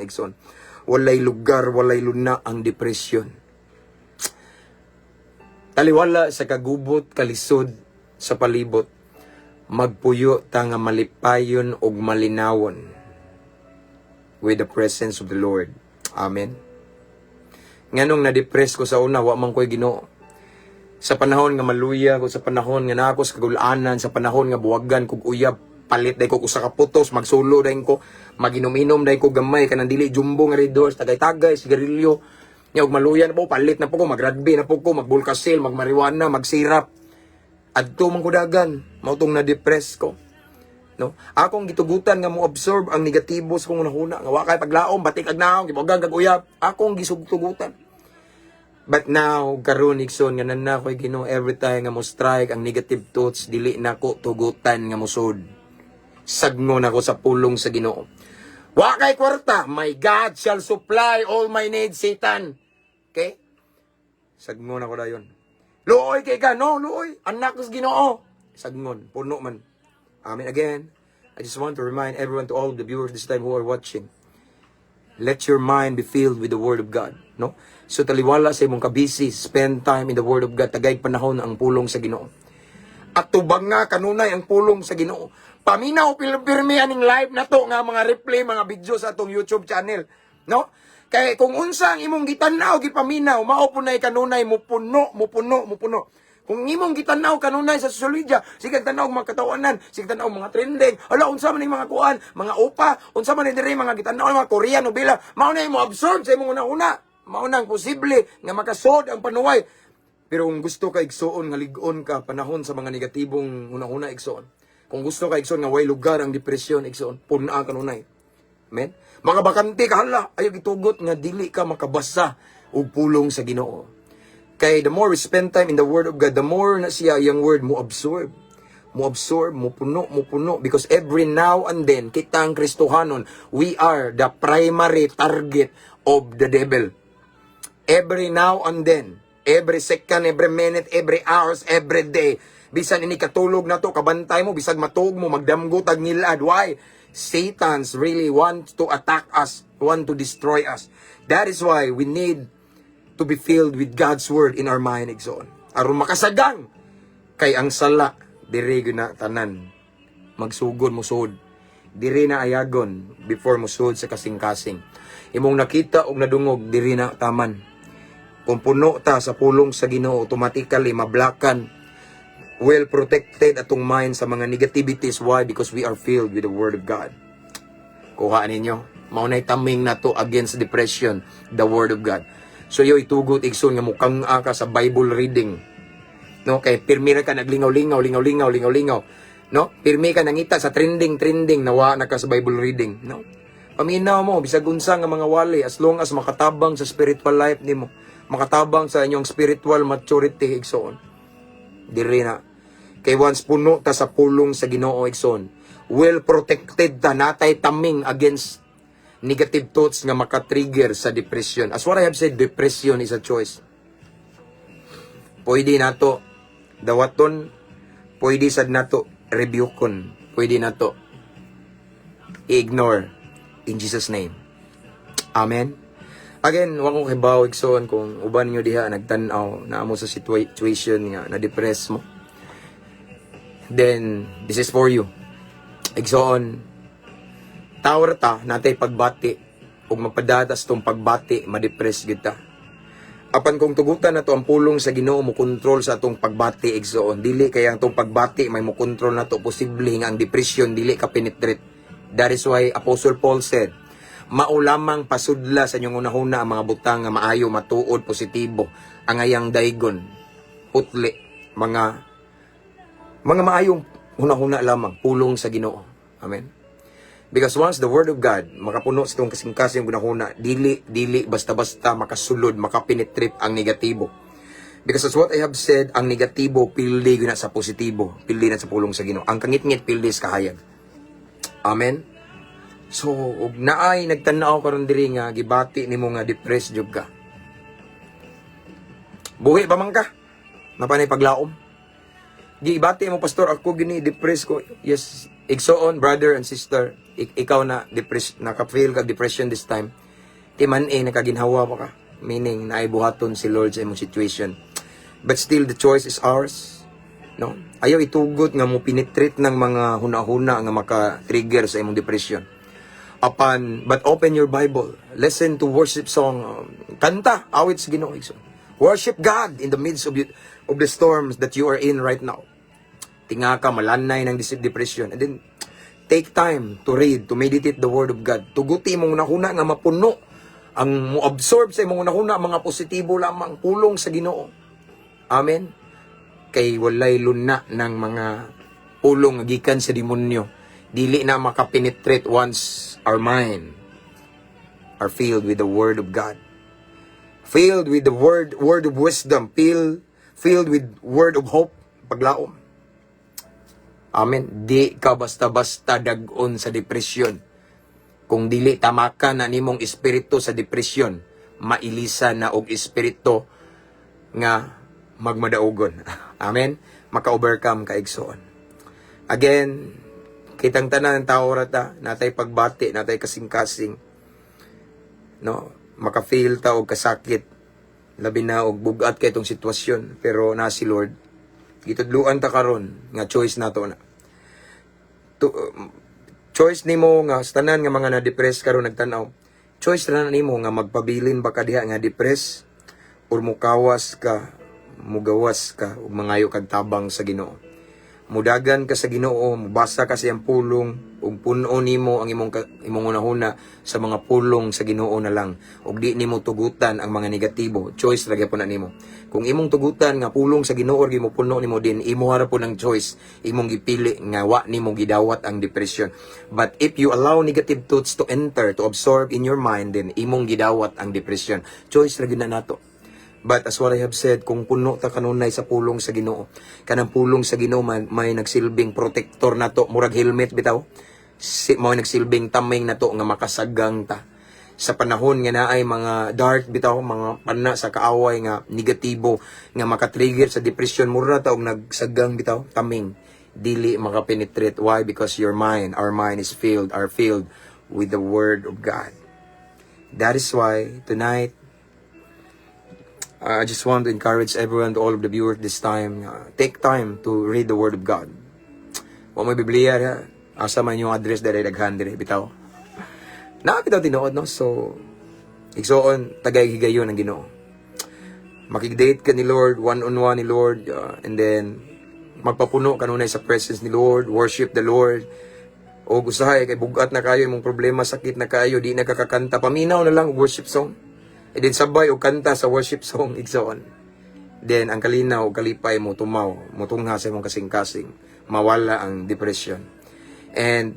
igsoon. Walay lugar, walay luna ang depression. Taliwala sa kagubot, kalisod sa palibot, magpuyo ta nga malipayon ug malinawon with the presence of the Lord. Amen. Nganong na-depress ko sa una, wa man ko'y Ginoo. Sa panahon nga maluya ko, sa panahon nga naa ko sa kagulanan, sa panahon nga buwagan kog uyab, palit day ko usa ka putos, magsulo dayon ko, maginom-inom dayon ko gamay kanang dili jumbo nga Red Horse, tagay-tagay, sigarilyo. Nya og maluya na po, palit na po ko, magradbi na po ko, magbulkasil, magmariwana, magsirap. Adto man ko dagan, mao tong na-depress ko. No? Akong gitugutan nga mo absorb ang negatibo sa kong hunahuna, nga wa kay paglaom, batik ag naong, gibuwagan kag uyab. Akong gisugtugutan. But now, karon, igsoon, nga naa na ko'y Ginoo, every time nga mo strike ang negative thoughts, dili na ko tugutan nga mosud. Sagngon ako sa pulong sa Ginoo. Wa kay kwarta, my God shall supply all my needs, Satan. Okay? Sagngon ako dayon. Luoy kay ka, no, luoy. Anak sa Ginoo. Sagngon, puno man. Amen again. I just want to remind everyone, to all the viewers this time who are watching, let your mind be filled with the Word of God. No? So taliwala sa imong kabisi, spend time in the Word of God. Tagay panahon ang pulong sa Ginoo. At tubag nga kanunay ang pulong sa Ginoo. Paminaw pirmi aning live na to nga mga replay, mga video sa atong YouTube channel. No? Kay kung unsa ang imong gitan-aw, gipaminaw, mao po nay kanunay mo puno, mo puno, mo puno. Kung imong gitan-aw kanunay sa social media, sige tan-aw mga katawanan, sige tan-aw mga trending, ala, unsa man ning mga kuan, mga opa, unsa man ni diri mga gitan-aw mga Korean novela, mao na imo absorb sa imong una-una. Mao nang posible nga makasod ang panuway. Pero kung gusto ka, igsuon, nga lig-on ka panahon sa mga negatibong una-una, igsuon. Kung gusto ka, igsuon, nga way lugar ang depresyon, igsuon, puna kanunay. Amen? Mga bakante ka, hala, ayaw gitugot nga dili ka makabasa og pulong sa Ginoo. Kay the more we spend time in the Word of God, the more na siya yung Word mo absorb. Mo absorb, mo puno, mo puno. Because every now and then, kitang Kristohanon, we are the primary target of the devil. Every now and then, every second, every minute, every hours, every day. Bisan ini katulog na to, kabantay mo, bisag matuog mo, magdamgo tag ngilad. Why? Satan's really want to attack us, want to destroy us. That is why we need to be filled with God's Word in our mind, igsoon. Aron makasagang kay ang sala diri gyud na tanan magsugod mo sud. Diri na ayagon before mo sud sa kasing-kasing. Imong nakita og nadungog, diri na taman. Kung puno ta sa pulong sa Ginoo, automatically mablakan, well protected atong mind sa mga negativities. Why? Because we are filled with the Word of God. Kuha ninyo. Mao nay taming nato against depression, the Word of God. So yo itugot, igsoon, nga mukang ka sa Bible reading. No, kay pirmi ra ka naglingaw-lingaw, lingaw-lingaw, lingaw-lingaw. No? Pirmi ka nangita sa trending trending, nawa na ka sa Bible reading, no? Paminaw mo bisag unsa nga mga wali, as long as makatabang sa spiritual life nimo, makatabang sa inyong spiritual maturity, igsoon. Diri na. Kay once puno ta sa pulong sa Ginoo, igsoon, well protected ta, natay taming against negative thoughts nga makatrigger sa depression. As what I have said, depression is a choice. Pwede nato dawaton, pwede sad nato rebukon, pwede nato i-ignore in Jesus' name. Amen. Again, wa ko kibaw, igsoon, kung uban ninyo diha nagtan-aw naa mo sa situation nga na-depress mo. Then this is for you. Igsoon, tawar ta natay pagbati ug mapadatas tong pagbati, ma-depress gid ta. Apan kung tugutan nato ang pulong sa Ginoo mo kontrol sa atong pagbati, igsoon, dili kay ang atong pagbati may mo kontrol nato, posible nga ang depression dili ka penetrate. That is why Apostle Paul said, "Mao lamang pasudla sa inyong hunahuna ang mga butang nga maayo, matuod, positibo, ang ayang daygon, putli, mga maayong hunahuna lamang, pulong sa Ginoo." Amen. Because once the Word of God makapuno sa itong kasing-kasing hunahuna, dili dili basta-basta makasulod, makapenetrate ang negatibo. Because as what I have said, ang negatibo pildi gyud na sa positibo, pildi na sa pulong sa Ginoo. Ang kangitngit pildi sa kahayag. Amen. So, ug naay nagtan-aw karon diri nga gibati nimo nga depressed jud ka. Buhi pa man ka? Napanay paglaom. Gibati mo, "Pastor, ako gini depressed ko." Yes, igsoon, brother and sister, ikaw na depressed, naka-feel kag depression this time. Timan eh nakaginhawa pa ka. Meaning, naay buhaton si Lord sa imong situation. But still, the choice is ours. No? Ayaw itugot nga mo penetrate ng mga huna-huna nga maka-trigger sa imong depression. Apan, but open your Bible. Listen to worship song. Kanta, awit sa Ginoo, igsoon. Worship God in the midst of the storms that you are in right now. Tinga ka, malanay ng depression. And then, take time to read, to meditate the Word of God. Tuguti imong hunahuna nga mapuno ang mo-absorb sa imong hunahuna mga positibo lamang, pulong sa Ginoo. Amen. Kay walay luna ng mga pulong nga gikan sa demonyo. Dili na makapenetrate once our mind are filled with the Word of God. Filled with the word of wisdom, filled with word of hope, paglaom. Amen. Di ka basta-basta dag-on sa depression. Kung dili tamakan na nimong espiritu sa depression, mailisa na og espiritu nga magmadaugon. Amen. Maka-overcome ka, igsoon. Again, Kitang tanan tao ra ta, natay pagbati, natay kasing-kasing. No, maka-feel ta og kasakit. Labi na og bugat kay itong sitwasyon, pero na si Lord. Gitudluan ta karon nga choice nato na. To, choice nimo nga sa tanan nga mga na-depress karon nagtan-aw. Choice ra na nimo nga magpabilin ba ka diha nga depress or mukawas ka, mugawas ka ug mangayo kag tabang sa Ginoo. Mudagan ka sa Ginoo, mubasa ka sa iyang pulong, ug puno nimo ang imong hunahuna sa mga pulong sa Ginoo na lang ug di nimo tugutan ang mga negatibo. Choice ra gyapon na nimo. Kung imong tugutan nga pulong sa Ginoo ra mo puno nimo din, imo ra po ng choice, imong gipili nga wa nimo gidawat ang depression. But if you allow negative thoughts to enter, to absorb in your mind, then imong gidawat ang depression. Choice ra gyud na nato. But as what I have said, kung puno ta kanunay sa pulong sa Ginoo, kanang pulong sa Ginoo may nagsilbing protector nato, murag helmet bitaw. Si mao nagsilbing taming nato nga makasagang ta sa panahon nga naay mga dark bitaw, mga pana sa kaaway nga negatibo nga makatrigger sa depression. Mura ta og nagsagang bitaw, taming, dili makapenetrate. Why? Because your mind, our mind is filled, are filled with the word of God. That is why tonight I just want to encourage everyone, to all of the viewers this time, take time to read the Word of God. Wa mo Biblia ha, asa man yung address dere, daghan dire bitaw. Na bitaw tinuod, no? So, igsoon, tagay higayon ang Ginoo. Makig-date ka ni Lord, one-on-one ni Lord, and then magpapuno kanunay sa presence ni Lord, worship the Lord. O usahay kay bugat na kayo imong problema, sakit na kayo, di na kakakanta, paminaw na lang og worship song. And then sabay og kanta sa worship song, igsoon. Then ang kalinaw og kalipay mo tumaw, mutungha sa imong kasing-kasing, mawala ang depression. And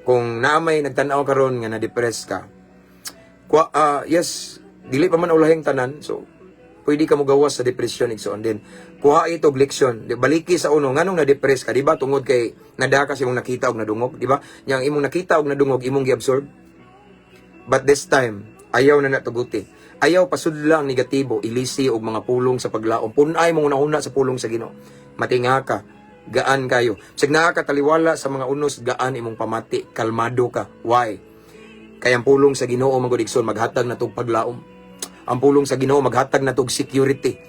kung naa may nagtan-aw karon nga na-depress ka, kwa, yes, dili pa man ulahing tanan, so pwede ka mogawas sa depression, igsoon. Then kuha ito og leksyon. Di, baliki sa uno nganong na-depress ka, di ba? Tungod kay nadaka sa imong nakita og nadungog, di ba? Yang imong nakita og nadungog, imong gi-absorb. But this time, ayaw na natuguti. Ayaw pasudla ang negatibo, ilisi og mga pulong sa paglaom. Punay mong una sa pulong sa Ginoo. Matinga ka, gaan kayo. Sig naa ka taliwala sa mga unos, gaan imong pamati, kalmado ka. Why? Kay ang pulong sa Ginoo man gud, igsoon, maghatag na tog paglaom. Ang pulong sa Ginoo maghatag na tog security.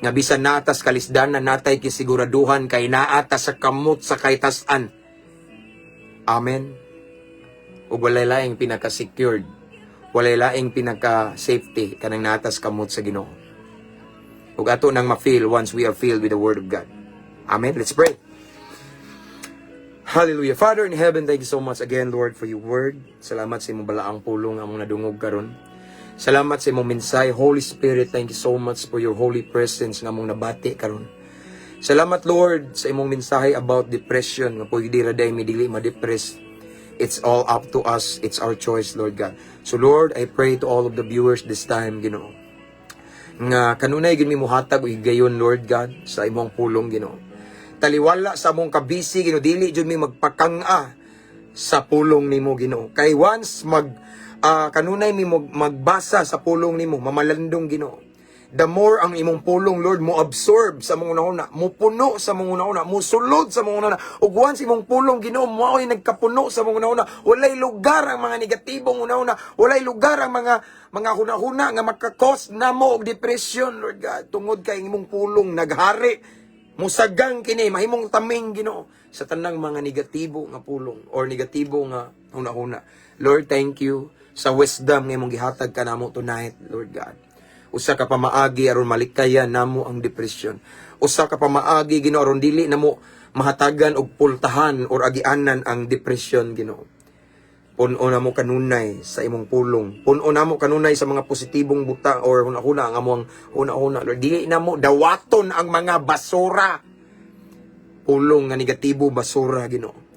Nga bisan natas kalisdanan, natay kisiguraduhan kay naata sa kamot sa kaytasan. Amen. Ug walay laing pinaka-secured, walay laing pinaka-safety kanang natas kamot sa Ginoo. Ug ato nang ma-feel once we are filled with the Word of God. Amen. Let's pray. Hallelujah. Father in heaven, thank you so much again, Lord, for your word. Salamat sa imong balaang pulong among nadungog karon. Salamat sa imong mensahe. Holy Spirit, thank you so much for your holy presence nga among nabati karon. Salamat, Lord, sa imong mensahe about depression nga pwede ra day mi dili ma-depress. It's all up to us. It's our choice, Lord God. So Lord, I pray to all of the viewers this time, Ginoo, nga kanunay gid mi muhatag og higayon, Lord God, sa imong pulong, Ginoo. Taliwala sa among kabisi, Ginoo, dili jud mi magpakang-a sa pulong nimo, Ginoo. Kay once mag kanunay mi magbasa sa pulong nimo, mamalandong, Ginoo. The more ang imong pulong, Lord, mo absorb sa mong una, mo puno sa mong una, mo sulod sa mong una. Ug once imong pulong, Ginoo, mo ay nagkapuno sa mong una, walay lugar ang mga negatibong una, walay lugar ang mga huna-huna nga maka-cause namo og depression, Lord God, tungod kay imong pulong naghari, musagang kini, mahimong taming, Ginoo, sa tanang mga negatibo nga pulong or negatibo nga huna-huna. Lord, thank you sa wisdom nga imong gihatag kanamo tonight, Lord God. Usa ka pamaagi aron malikayan namo ang depression. Usa ka pamaagi, Ginoo, aron dili namo mahatagan og pultahan or agianan ang depression, Ginoo. Puno namo kanunay sa imong pulong. Puno namo kanunay sa mga positibong butang or huna-huna ang among huna-huna. Lord, dili namo dawaton ang mga basura. Pulong nga negatibo, basura, Ginoo.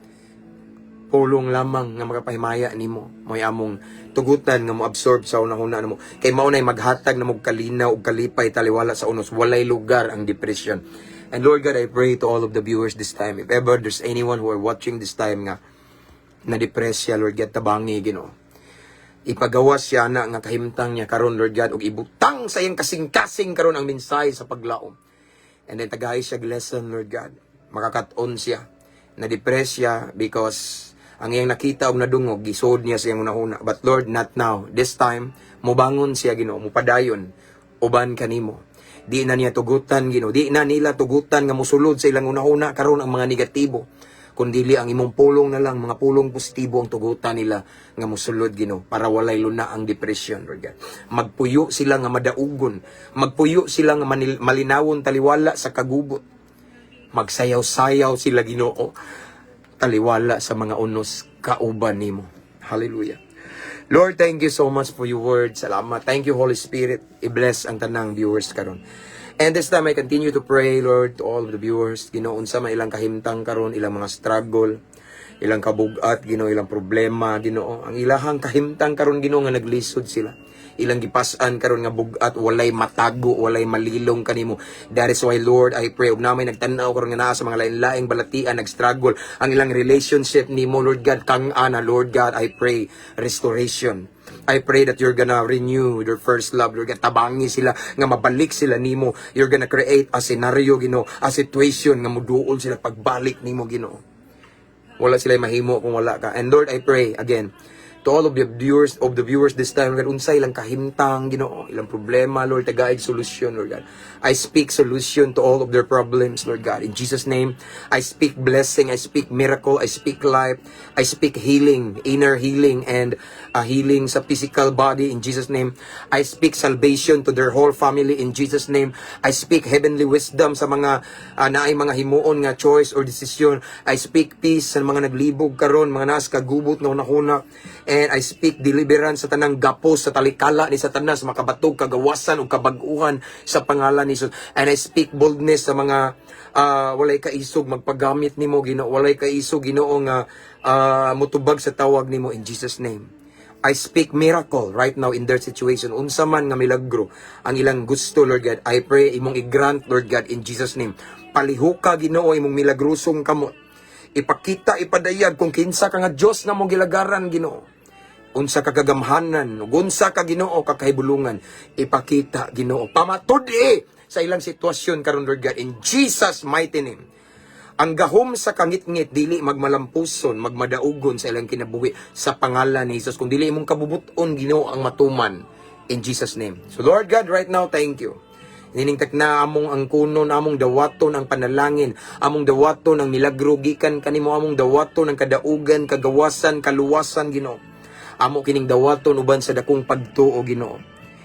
Pulong lamang nga makapahimaya nimo mo'y among tugutan nga mo absorb sa una-una namo kay mao nay maghatag namo og kalinaw ug kalipay taliwala sa unos. Walay lugar ang depression. And Lord God, I pray to all of the viewers this time, if ever there's anyone who are watching this time nga na depresya, Lord God, tabangi, Ginoo. Ipagawas siya na nga kahimtang niya karon, Lord God, ug ibutang sa iyang kasing-kasing karon ang mensahe sa paglaom. And then tagay siya lesson, Lord God, makakat-on siya. Na-depress siya because ang iyang nakita og nadungog, gisod niya sa iyang hunahuna. But Lord, not now. This time, mubangon siya, Ginoo, mupadayon uban kanimo. Di na niya tugutan, Ginoo. Di na nila tugutan nga musulod sa ilang hunahuna karon ang mga negatibo. Kundili ang imong pulong na lang, mga pulong positibo ang tugutan nila nga musulod, Ginoo, para walay luna ang depression, Lord God. Magpuyo sila nga madaugon, magpuyo sila nga malinawon taliwala sa kagubot. Magsayaw-sayaw sila, Ginoo, taliwala sa mga unos kauban nimo. Hallelujah. Lord, thank you so much for your word. Salamat. Thank you, Holy Spirit. I-bless ang tanang viewers karon. And this time, I continue to pray, Lord, to all of the viewers. Ginoo, unsa man ilang kahimtang karon, ilang mga struggle, ilang kabugat, Ginoo, ilang problema, Ginoo. Ang ilahang kahimtang karon, Ginoo, nga naglisod sila. Ilang gipas-an karon nga bugat, walay matago, walay malilong kanimo. That is why, Lord, I pray, ug naa may nagtan-aw karon nga naa sa mga lain-laing balatian, nag-struggle ang ilang relationship nimo, Lord God, kang ana, Lord God, I pray restoration. I pray that you're gonna renew their first love. Lord God, tabangi sila nga mabalik sila nimo. You're gonna create a scenario, Ginoo, a situation nga muduol sila pagbalik nimo, Ginoo. Wala sila mahimo kung wala ka. And Lord, I pray again to all of the viewers this time, Lord, unsay ilang kahimtang, Ginoo, ilang problema, Lord, tagaig solusyon, Lord God. I speak solution to all of their problems, Lord God. In Jesus' name, I speak blessing, I speak miracle, I speak life, I speak healing, inner healing and healing sa physical body in Jesus' name. I speak salvation to their whole family in Jesus' name. I speak heavenly wisdom sa mga naay mga himuon nga choice or decision. I speak peace sa mga naglibog karon, mga naas kagubot nga hunahuna. And I speak deliverance sa tanang gapos sa talikala ni Satanas, makabatog kagawasan ug kabag-uhan sa pangalan ni Jesus. And I speak boldness sa mga walay kaisog magpagamit nimo, Ginoo, walay kaisog, Ginoo, nga mutubag sa tawag nimo in Jesus' name. I speak miracle right now in their situation. Unsa man nga milagro ang ilang gusto, Lord God, I pray imong i-grant, Lord God, in Jesus' name. Palihuka, Ginoo, imong milagrosong kamot. Ipakita, ipadayag kung kinsa ka nga Dios nga mong gilagaran, Ginoo. Unsa ka kagamhanan, ug unsa ka, Ginoo, kakahibulungan, ipakita, Ginoo. Pamatud-i sa ilang sitwasyon karon, Lord God, in Jesus' mighty name. Ang gahom sa kangitngit dili magmalampuson, magmadaugon sa ilang kinabuhi sa pangalan ni Jesus. Kung dili imong kabubuton, Ginoo, ang matuman in Jesus' name. So Lord God, right now, thank you. Nining takna among angkunon, among dawaton ang panalangin, among dawaton ang milagro gikan kanimo, among dawaton ang kadaugan, kagawasan, kaluwasan, Ginoo. Amo kining dawaton uban sa dakong pagtuo, Ginoo.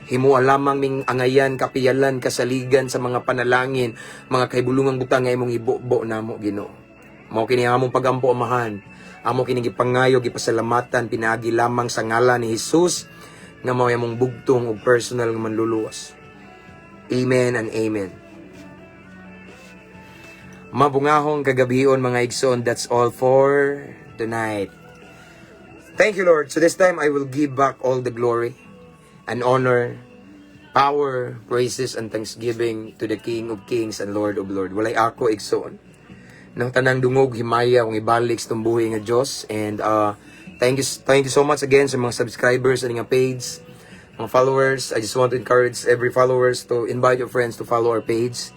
Himoa lamang ming angayan, kapiyalan, kasaligan sa mga panalangin, mga kahibulungang butang nga imong ibubo namo, Ginoo. Mao kini ang among pagampo, Amahan. Amo kini gipangayo, gipasalamatan pinaagi lamang sa ngalan ni Jesus nga mao among bugtong ug personal nga manluluwas. Amen and amen. Mabungahong kagabion, mga igsoon. That's all for tonight. Thank you, Lord. So this time I will give back all the glory and honor, power, praises, and thanksgiving to the King of Kings and Lord of Lords. Walay ako, igsoon. No, tanang dungog, himaya kung ibalik sa tumbuhi nga Dios. And thank you so much again sa mga subscribers sa nga page, mga followers. I just want to encourage every followers to invite your friends to follow our page.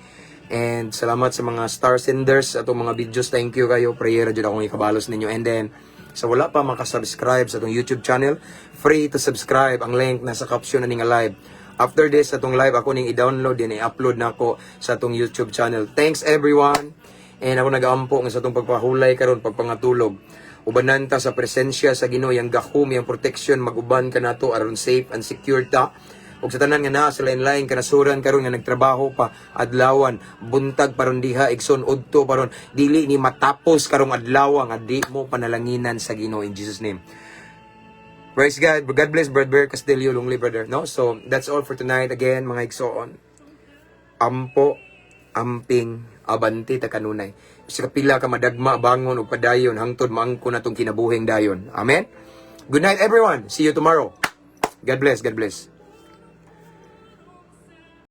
And salamat sa mga star senders atong mga videos. Thank you kayo. Prayer jud akong ikabalos ninyo. And then sa wala pa makasubscribe sa atong YouTube channel, free to subscribe. Ang link nasa caption na ning live. After this, atong live, ako ning i-download din, i-upload na ako sa atong YouTube channel. Thanks, everyone. And ako nagaampo nga sa atong pagpahulay karon, pagpangatulog, ubanan ta sa presensya sa Ginoo, yang gahom, yang protection maguban kanato aron safe and secure ta. Ug sa tanan nga naa sa lain-lain kanasuran karon nga nagtrabaho pa adlawan, buntag paron diha, igsoon, udto paron, dili ni matapos karong adlaw nga di mo panalanginan sa Ginoo in Jesus' name. Praise God. God bless Brother Bear Castillo, Lonely brother. No? So, that's all for tonight. Again, mga igsoon. Ampo, amping, abante ta kanunay. Sa kapila ka madagma, bangon ug padayon hangtod maangkon natong kinabuhing dayon. Amen. Good night, everyone. See you tomorrow. God bless. God bless.